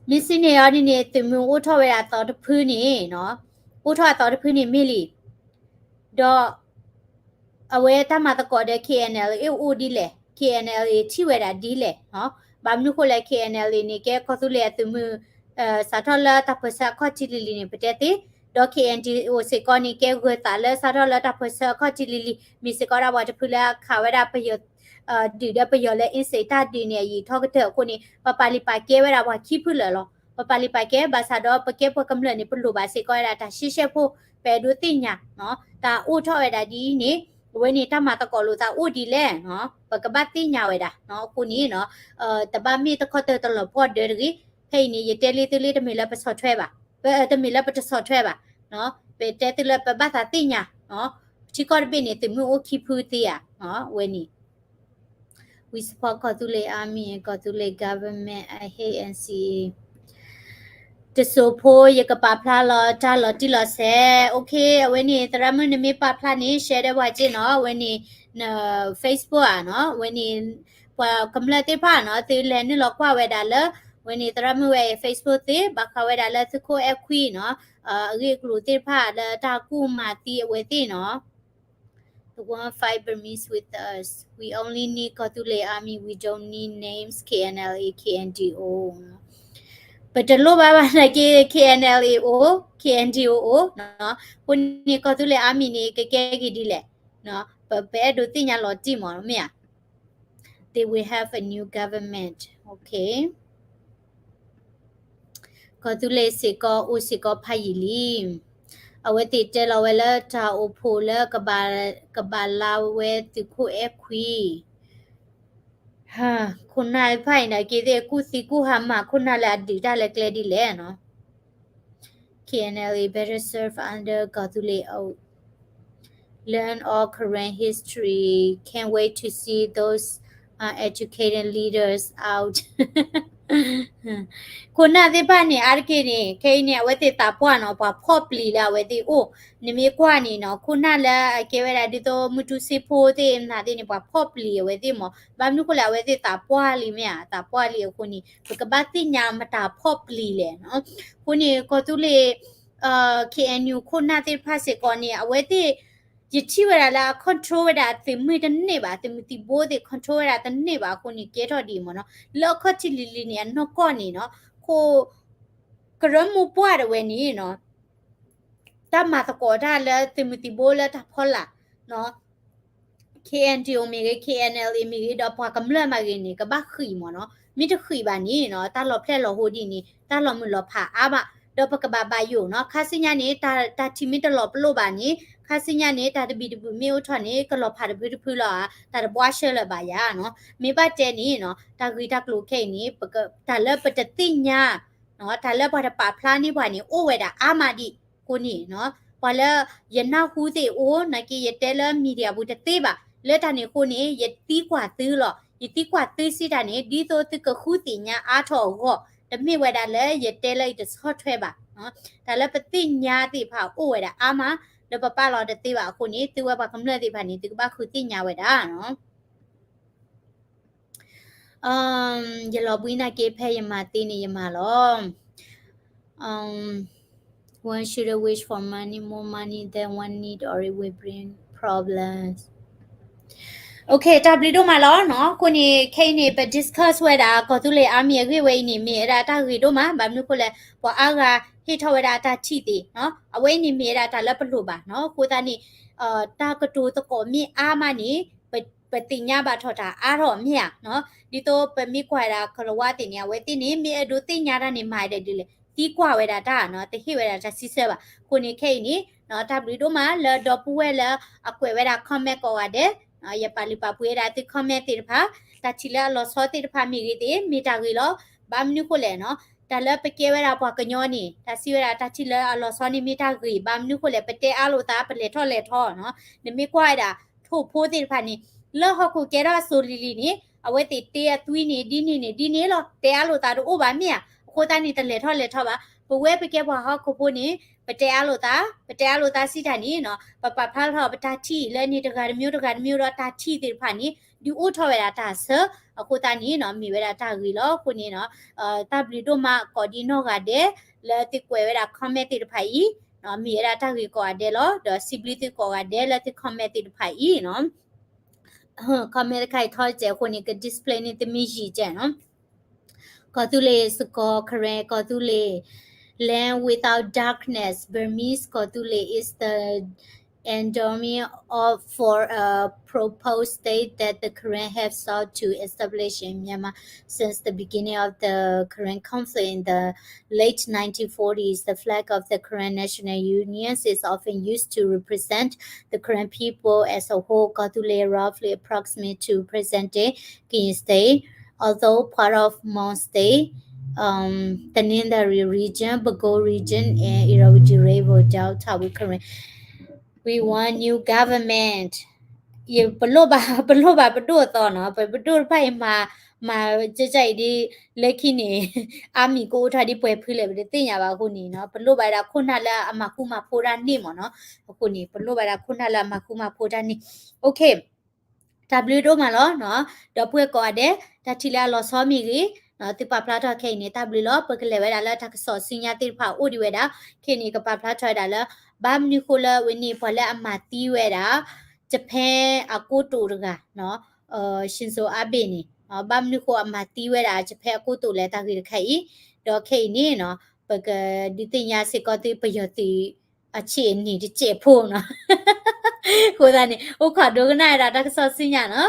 မ့ၢ်စံးန့ၣ်အီၤဒ်န့ၣ် သုးမုၢ်အိၣ်ထီၣ်ဝဲဒၣ်အသီတဖုန့ၣ်နီၤ, အိၣ်ထီၣ်အသီတဖုန့ၣ်မ့ၢ်လံ. ဒီး အဝဲတၢ်မၤသကိးဒီး K N L A အိၣ်ဒ်လဲၣ်, K N L A ထံၣ်ဝဲဒၣ်ဒ်လဲၣ်နီၤ. ဘၣ်မနုၤဃိလဲၣ် K N L A န့ၣ် ကဲကီၢ်သူလ့ၤအသုးမုၢ် စးထီၣ်လၢတၢ်ပၢၢ်ဆၢအခီၣ်ထံးလံၤလံၤန့ၣ် ပတဲသ့, ဒီး K N D O စ့ၢ်ကီးန့ၣ် ကဲဂၢၤသးလၢစးထီၣ်လၢတၢ်ပၢၢ်ဆၢအခီၣ်ထံးလံၤလံၤ, မ့ၢ်စ့ၢ်ကီးဒၣ်ပှၤတဖုလၢခးဝဲဒၣ်ပယီၤ ဒုၣ်ဒီးပယီၤလၢ အ့စ့း တၢ်ဒုးန့ၣ်အယံာ်ထီၣ်ကတၢၢ်အဃိန့ၣ် ပပာ်လုၢ်ပာ်ကဲဝဲဒၣ်ပှၤခံဖုလၢာ်လီၤ. ပပာ်လုၢ်ပာ်ကဲ ဘၣ်ဆၣ်ဒီးပကဲပှၤကမျၢၢ်န့ၣ် ပလိၣ်ဘၣ်စ့ၢ်ကီးဝဲဒၣ်တၢ်ရှဲရှဲဖိ, ပအဲၣ်ဒိးသ့ၣ်ညါ တၢ်အိၣ်ထီၣ်ဝဲဒၣ်ဒ်အံၤန့ၣ် အဝဲန့ၣ်တၢ်မၤသကိးလိာ်သးအိၣ်ဒ်လဲၣ်, ပကဘၣ်သ့ၣ်ညါဝဲဒၣ်အဃိန့ၣ် တဘၣ်မ့ၢ်တခီတၢၢ်တလီၤပှီၢ်ဒၢတဂ့ၤ. ဖဲအံၤန့ၣ် ယတဲလံသုလံ တမ့ၢ်လၢပဆီၣ်ထွဲဘၣ်, တမ့ၢ်လၢပတဆီၣ်ထွဲဘၣ်, ပတဲသုလၢပဘၣ်သးသ့ၣ်ညါ, ထံကီၢ်တဘ့ၣ်န့ၣ် သုးမုၢ်အိၣ်ခံဖုသ့ဧါ, ဝဲန့ၣ် We support ကီၢ်သူလ့ၤ army and ကီၢ်သူလ့ၤ government, I hate N C A. တစိၤဖိ ယကပာ်ဖျါလီၤတၢ်လီၤတံၢ်လီၤဆဲး, OK, အဝဲန့ၣ် သရၣ်မုၣ်နမ့ၢ်ပာ်ဖျါန့ၣ် share ဒီးပှၤက့နီၤ, အဝဲန့ၣ် န Facebook ဧါနီၤ, အဝဲန့ၣ် ပှၤကမျၢၢ်သ့ၣ်တဖၣ်နီၤ သုလဲၤနုာ်လီၤကွၢ်ဝဲဒၣ်လၢ အဝဲန့ၣ် သရၣ်မုၣ်ဝဲအံၤ Facebook သ့, ဘၣ်ဃးဝဲဒၣ်လၢသုးခိၣ်အဲၣ်ခွံနီၤ, အဂ့ၢ်အကျိၤသ့ၣ်တဖၣ်လၢတၢ်ကူၣ်မၤသံအဝဲသ့ၣ်နီၤ. The one fight Burmese with us. We only need ကီၢ်သူလ့ၤ army. We don't need names, K N L A, K N D O. ပတလိၣ်ဘၣ်ဘၣ်နာ်က့ K N L A အိၣ် K N D O အိၣ်, အဃိန့ၣ် ကီၢ်သူလ့ၤ army န့ၣ် ကကဲက့ၤဒ်လဲၣ်, ပအဲၣ်ဒိးသ့ၣ်ညါလီၤတံၢ်မး မ့ၢ်ဧါ. They will have a new government. Okay. ကီၢ်သူလ့ၤစ့ၢ်ကီးအိၣ်စ့ၢ်ကီးဖးယံာ်လံ. အဝဲသ့ၣ်တဲလီၤဝဲလၢတၢ်အိၣ်ဖှိၣ်လၢ ကဘၣ်လါဝဲသုးခိၣ်အဲၣ်ခွံ ခိၣ်နၢ်တဖၣ်အံၤနာ်က့သ့ၣ် ကူၣ်သံကူၣ်ဟးမၤခိၣ်နၢ်လၢအဒုးတၢ်လၢကျဲဒ်လဲၣ်နီၤ. K N L A better serve under ကီၢ်သူလ့ၤ learn all Karen history, can't wait to see those uneducated leaders out. ခိၣ်နၢ်သ့ၣ်တဖၣ်န့ၣ် အါတက့ၢ်န့ၣ် ခဲအံၤန့ၣ် အဝဲသ့ၣ်သးပှၢ်နီၤ ပှၤဖီၣ်ပျံၤလၢအဝဲသ့ၣ်အိၣ်, နမ့ၢ်ကွၢ်န့ၣ်နီၤ ခိၣ်နၢ်လၢအကဲဝဲဒၣ်ဒ်သိး မုၢ်တူစ့ဖိသ့ၣ်မနုၤသ့ၣ်န့ၣ် ပှၤဖီၣ်ပျံၤအဝဲသ့ၣ်မး, ဘၣ်မနုၤဃိလဲၣ် အဝဲသ့ၣ်သးပှၢ်လံမ့ၢ်ဧါ, သးပှၢ်လံအဃိန့ၣ် ပကဘၣ်သ့ၣ်ညါမတၤဖီၣ်ပျံၤလဲၣ်နီၤ. အဃိန့ၣ် ကီၢ်သူလ့ၤ K N U ခိၣ်နၢ်သ့ၣ်တဖၣ်စ့ၢ်ကီးန့ၣ် အဝဲသ့ၣ် ယထံၣ်ဝဲဒၣ်လၢအ control ဝဲဒၣ်သုးမုၢ်တန့ၢ်ဘၣ်, သုးမုၢ်သံၣ်ဘိသ့ၣ် control ဝဲဒၣ်တန့ၢ်ဘၣ်အဃိန့ၣ် ကဲထီၣ်ဒ်အံၤမ့ၢ်နီၤ. လၢအခီၣ်ထံးလံၤလံၤန့ၣ် အနီၢ်ကီၢ်န့ၣ်နီၤ ခိၣ် ကရၢမိၢ်ပှၢ်တဝဲန့ၣ်နီၤ တၢ်မၤသကိးတၢ်လၢသုးမုၢ်သံၣ်ဘိလၢတၢ်ဖီလာ်နီၤ K N D O မ့ၢ်ဂ့ၤ K N L A မ့ၢ်ဂ့ၤ ဒီးပှၤကမျၢၢ်မ့ၢ်ဂ့ၤန့ၣ် ကဘၣ်ဃံးမ့ၢ်နီၤ. မ့ၢ်တဃံးဘၣ်န့ၣ်နီၤ တၢ်လီၤဖျဲၣ်လီၤဟိဒ်န့ၣ် တၢ်လီၤမုၢ်လီၤဖးအါမး ဒီးပကဘၣ်ဘၣ်ယိၣ်နီၤ. ခါဆူညါန့ၣ် တၢ်ထံၣ်မ့ၢ်တလီၤပလိာ်ဘၣ်န့ၣ် ခါဆူညါန့ၣ် တၢ်တဘံၣ်တဘုၣ်မ့ၢ်အိၣ်ထီၣ်န့ၣ် ကလီၤဖးတဖုတဖုလီၤဧါ, တၢ်တဘှါရှဲလၢၤဘၣ်ယၤနီၤ. မ့ၢ်ဘၣ်တဲန့ၣ်နီၤ တၢ်ဂ့ၢ်တၢ်ကျိၤခဲအံၤန့ၣ် တၢ်လၢပတသ့ၣ်ညါ တၢ်လၢပှၤတပာ်ဖျါန့ၢ်ပှၤန့ၣ် အိၣ်ဝဲဒၣ်အါမးဒံးအဃိန့ၣ်နီၤ ပှၤလၢယနၢ်ဟူသ့ၣ်အိၣ် နာ်က့ယတဲလၢ media ပူၤတသ့ဘၣ်. လၢတၢ်န့ၣ်အဃိန့ၣ် ယသံကွၢ်သုလီၤ. ယသံကွၢ်သုစံးတၢ်န့ၣ် ဒ်သိးသုကဃုသ့ၣ်ညါအါထီၣ်အဂီၢ်, တမ့ၢ်ဝဲဒၣ်လၢယတဲလၢယတဆီၣ်ထွဲဘၣ်. တၢ်လၢပသ့ၣ်ညါသ့ၣ်တဖၣ်အိၣ်ဝဲဒၣ်အါမး လၢပပာ်လီၤတသ့ဘၣ်အဃိန့ၣ် သုဝဲပှၤကမျၢၢ်သ့ၣ်တဖၣ်န့ၣ် သုကဘၣ်ဃုသ့ၣ်ညါဝဲဒၣ်နီၤ. ယလီၤဘှံးနာ်က့ ဖဲယမၤသ့န့ၣ် ယမၤလီၤ. One shouldn't wish for money, more money than one need or it will bring problems. Okay, တၢ်ဘျုးဒိၣ်မးလီၤနီၤ. အဃိန့ၣ် ခဲအံၤန့ၣ် ပ discuss ဝဲဒၣ် ကီၢ်သူလ့ၤ army အဂ့ၢ်ဝဲအံၤန့ၣ် မ့ၢ်ဝဲဒၣ်တၢ်ဂ့ၤဒိၣ်မး, ဘၣ်မနုၤအဃိလဲၣ် ပှၤအါဂၤဟ့ၣ်ထီၣ်ဝဲဒၣ်အတၢ်ထံၣ်သ့ၣ်နီၤ, အဝဲအံၤန့ၣ်မ့ၢ်ဝဲဒၣ်တၢ်လၢပလိၣ်ဘၣ်နီၤ. အဃိသတးန့ၣ် တၢ်ကတိၤသကိးမ့ၢ်အါမးန့ၣ် ပသ့ၣ်ညါဘၣ်ထီၣ်တၢ်အါထီၣ်မ့ၢ်ဧါနီၤ. ဒ်သိးပမ့ၢ်ကွၢ်ဝဲဒၣ်ကလၤဝါသ့ၣ်န့ၣ် အဝဲသ့ၣ်န့ၣ် မ့ၢ်အဲၣ်ဒိးသ့ၣ်ညါတၢ်န့ၣ် မၤဒ်လဲၣ် သံကွၢ်ဝဲဒၣ်တၢ်နီၤ, တဟ့ၣ်ဝဲဒၣ်တၢ်ဆံဆၢဘၣ်. အဃိန့ၣ်ခဲအံၤန့ၣ် တၢ်ဘျုးဒိၣ်မးလၢဒီပုၢ်ဝဲၢ်လၢအကွဲးဝဲဒၣ် comment ကိးဂၤဒဲး, ယပာ်လုၢ်ပာ်ပှ့ၤဝဲဒၣ်သု comment သ့ၣ်တဖၣ်, တၢ်ထံၣ်လၢအလီၤဆီသ့ၣ်တဖၣ်မ့ၢ်ဂ့ၤသ့ၣ် မ့ၢ်တၢ်ဂ့ၤလီၤ. ဘၣ်မနုၤဃိလဲၣ်နီၤ, တၢ်လၢပကဲဝဲဒၣ်ပှၤကညီန့ၣ် တၢ်စံးဝဲဒၣ်တၢ်ထံၣ်လၢအလီၤဆီန့ၣ်မ့ၢ်တၢ်ဂ့ၤ, ဘၣ်မနုၤဃိလဲၣ် ပတဲအါလိာ်သး ပလဲၤထီၣ်လဲၤထီနီၤ. နမ့ၢ်ကွၢ်ဝဲဒၣ် ထိၣ်ဖိသ့ၣ်တဖၣ်န့ၣ် လၢဟီၣ်ခိၣ်ကဲထီၣ်အစိၤလံၤလံၤန့ၣ် အဝဲသ့ၣ်တဲအသွံန့ၣ် ဒ်န့ၣ်န့ၣ် ဒ်န့ၣ်လီၤ, တဲအါလိာ်သးတအိၣ်ဘၣ်မ့ၢ်ဧါ. အဃိသတးန့ၣ် တလဲၤထီၣ်လဲၤထီဘၣ်. ပဝဲပကဲပှၤဟီၣ်ခိၣ်ဖိန့ၣ် ပတဲအါလိာ်သး, ပတဲအါလိာ်သးစံးတၢ်န့ၣ်နီၤ, ပပာ်ဖျါထီၣ်ပတၢ်ထံၣ်လၢန့ၣ် တဂၤတမျိုးတဂၤတမျိုးဒီး တၢ်ထံၣ်သ့ၣ်တဖၣ်န့ၣ် ဒုးအိၣ်ထီၣ်ဝဲဒၣ်တၢ်ဆၢ, အဃိသတးန့ၣ်နီၤ မ့ၢ်ဝဲဒၣ်တၢ်ဂ့ၤလီၤ. အဃိန့ၣ်နီၤ တၢ်ဘျုးဒိၣ်မးကိးဒံနီၢ်ဂၤဒဲး လၢသုကွဲးဝဲဒၣ် comment သ့ၣ်တဖၣ်အံၤ, မ့ၢ်ဝဲဒၣ်တၢ်ဂ့ၤကိးဂၤဒဲးလီၤ. ဒီးစံးဘျုးသုကိးဂၤဒဲးလၢသု comment သ့ၣ်တဖၣ်အံၤနီၤ comment တခါအံၤထီစဲးအဃိန့ၣ် က display န့ၣ် တမ့ၢ်ယံာ်ကဲနီၤ. ကီၢ်သူလ့ၤ စကီး Karen ကီၢ်သူလ့ၤ land without darkness, Burmese ကီၢ်သူလ့ၤ is the endowment of, for a proposed state that the Karen have sought to establish in Myanmar since the beginning of the Karen conflict in the late nineteen forties. The flag of the Karen National Union is often used to represent the Karen people as a whole, Kawthoolei, roughly approximate to present-day Kayah State, although part of Mon State, um, Tanintharyi Region, Bago Region, and Irrawaddy River Delta with Karen. We want new government. ယပလိၣ်ဘၣ် ပလိၣ်ဘၣ်ပဒိၣ်အသီနီၤ, ပပဒိၣ်တဖၣ်အံၤမၤ မၤကကအံၤဒ် လၢခံန့ၣ် အါမံၤကအိၣ်ထီၣ်ဒ်ပှဲၤဖုလဲၣ် ပတသ့ၣ်ညါဘၣ်အဃိန့ၣ်နီၤ, ပလိၣ်ဘၣ်ဝဲဒၣ်ခိၣ်နၢ်လၢအမၤဃူမၤဖိးတၢ်န့ၣ်မ့ၢ်နီၤ, အဃိန့ၣ် ပလိၣ်ဘၣ်ဝဲဒၣ်ခိၣ်နၢ်လၢအမၤဃူမၤဖိးတၢ်န့ၣ်. Okay, တၢ်ဘျုးဒိၣ်မးလီၤနီၤ, ဒီပုၢ်ဝဲၢ်ကိးဂၤဒဲး တၢ်ထံၣ်လၢအလီၤဆီမ့ၢ်ဂ့ၤ, သုပာ်ဖျါထီၣ်ခဲအံၤန့ၣ် တၢ်ဘျုးလီၤ. ပကလဲၤဝဲဒၣ်လၢတၢ်ကစီၣ်ဆူညါသ့ၣ်တဖၣ်အိၣ်ဒံးဝဲဒၣ်, ခဲအံၤန့ၣ် ကပာ်ဖျါထီၣ်ဝဲဒၣ်လၢ ဘၣ်မနုၤဃိလၢအဝဲန့ၣ် ပှၤလၢအမၤသံဝဲဒၣ် Japan အကိတိာ်တဂၤ Shinzo Abe န့ၣ် ဘၣ်မနုၤဃိအမၤသံဝဲဒၣ် Japan အကိတိာ်လဲၣ် တၢ်ဂ့ၢ်တခါအံၤ, ဒီးခဲအံၤန့ၣ်နီၤ ပကဒုးသ့ၣ်ညါစ့ၢ်ကီးသုပယီၤသုး အဆ့ၣ်အနံၣ်တစဲးဖိနီၤ, အဃိသတးန့ၣ် အိၣ်ခိးဒိကနၣ်ဝဲဒၣ်တၢ်ကစီၣ်ဆူညါနီၤ.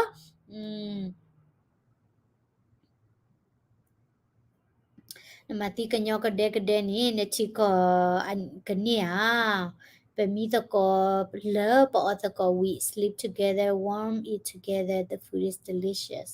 နမၤသံကညီကဒဲကဒဲန့ၣ် နထံကီၢ်ကန့ၢ်ဧါ. ပမံသကိးလၢပအီၣ်သကိး we sleep together, warm, eat together, the food is delicious.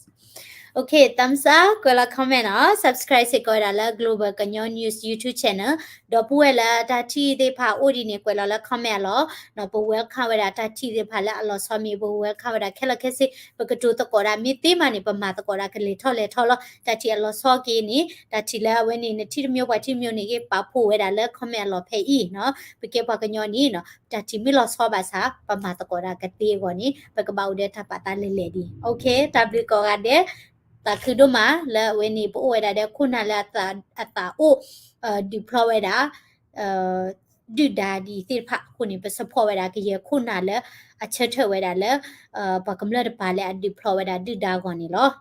Okay, thumbs up, ကွဲးလီၤ comment နီၤ, subscribe စ့ၢ်ကီးဝဲဒၣ်လၢ Global ကညီ News YouTube channel, ဒီပုၢ်ဝဲၢ်လၢတၢ်ထံၣ်သ့ၣ်တဖၣ်အိၣ်ဒ်န့ၣ် ကွဲးလီၤလၢ comment အလီၢ်နီၤ, ပ welcome ဝဲဒၣ်တၢ်ထံၣ်သ့ၣ်တဖၣ်လၢအလီၤဆီမ့ၢ် ပ welcome ဝဲဒၣ်ခဲလၢာ်ခဲဆ့, ပကတိၤသကိးဒၣ်မ့ၢ်သ့မးန့ၣ် ပမၤသကိးဒၣ်ကလဲၤထီၣ်လဲၤထီလီၤ. တၢ်ထံၣ်အလီၤဆီက့ၤန့ၣ် တၢ်ထံၣ်လၢအဝဲန့ၣ် နထံၣ်တမံၤပှၤထံၣ်တမံၤန့ၣ်ဂ့ၤ ပာ်ဖှိၣ်ဝဲဒၣ်လၢ comment အလီၢ်ဖဲအံၤနီၤ, ပကဲပှၤကညီန့ၣ်နီၤ တၢ်ထံၣ်မ့ၢ်လီၤဆီဘၣ်ဆၣ် ပမၤသကိးဒၣ်ကသ့အဂီၢ်န့ၣ် ပကဘၣ်အိၣ်ဒီးတၢ်ပာ်သးလဲၤလဲၤဒံး. Okay, တၢ်ဘျုးကိးဂၤဒဲး, သးခုဒိၣ်မးလၢအဝဲန့ၣ် ပအိၣ်ဝဲဒၣ်ဒီးခိၣ်နၢ်လၢအသးအိၣ် ဒုးဖျီဝဲဒၣ် ဒုၣ်ဒါဒ်သ့ၣ်တဖၣ်အဃိန့ၣ် ပ support ဝဲဒၣ်ကယဲၢ်ခိၣ်နၢ်လၢအဆၢထၢၣ်ဝဲဒၣ်လၢ ပှၤကမျၢၢ်တပၤလၢအဒုးဖျီဝဲဒၣ်ဒုၣ်ဒါအဂီၢ်န့ၣ်လီၤ.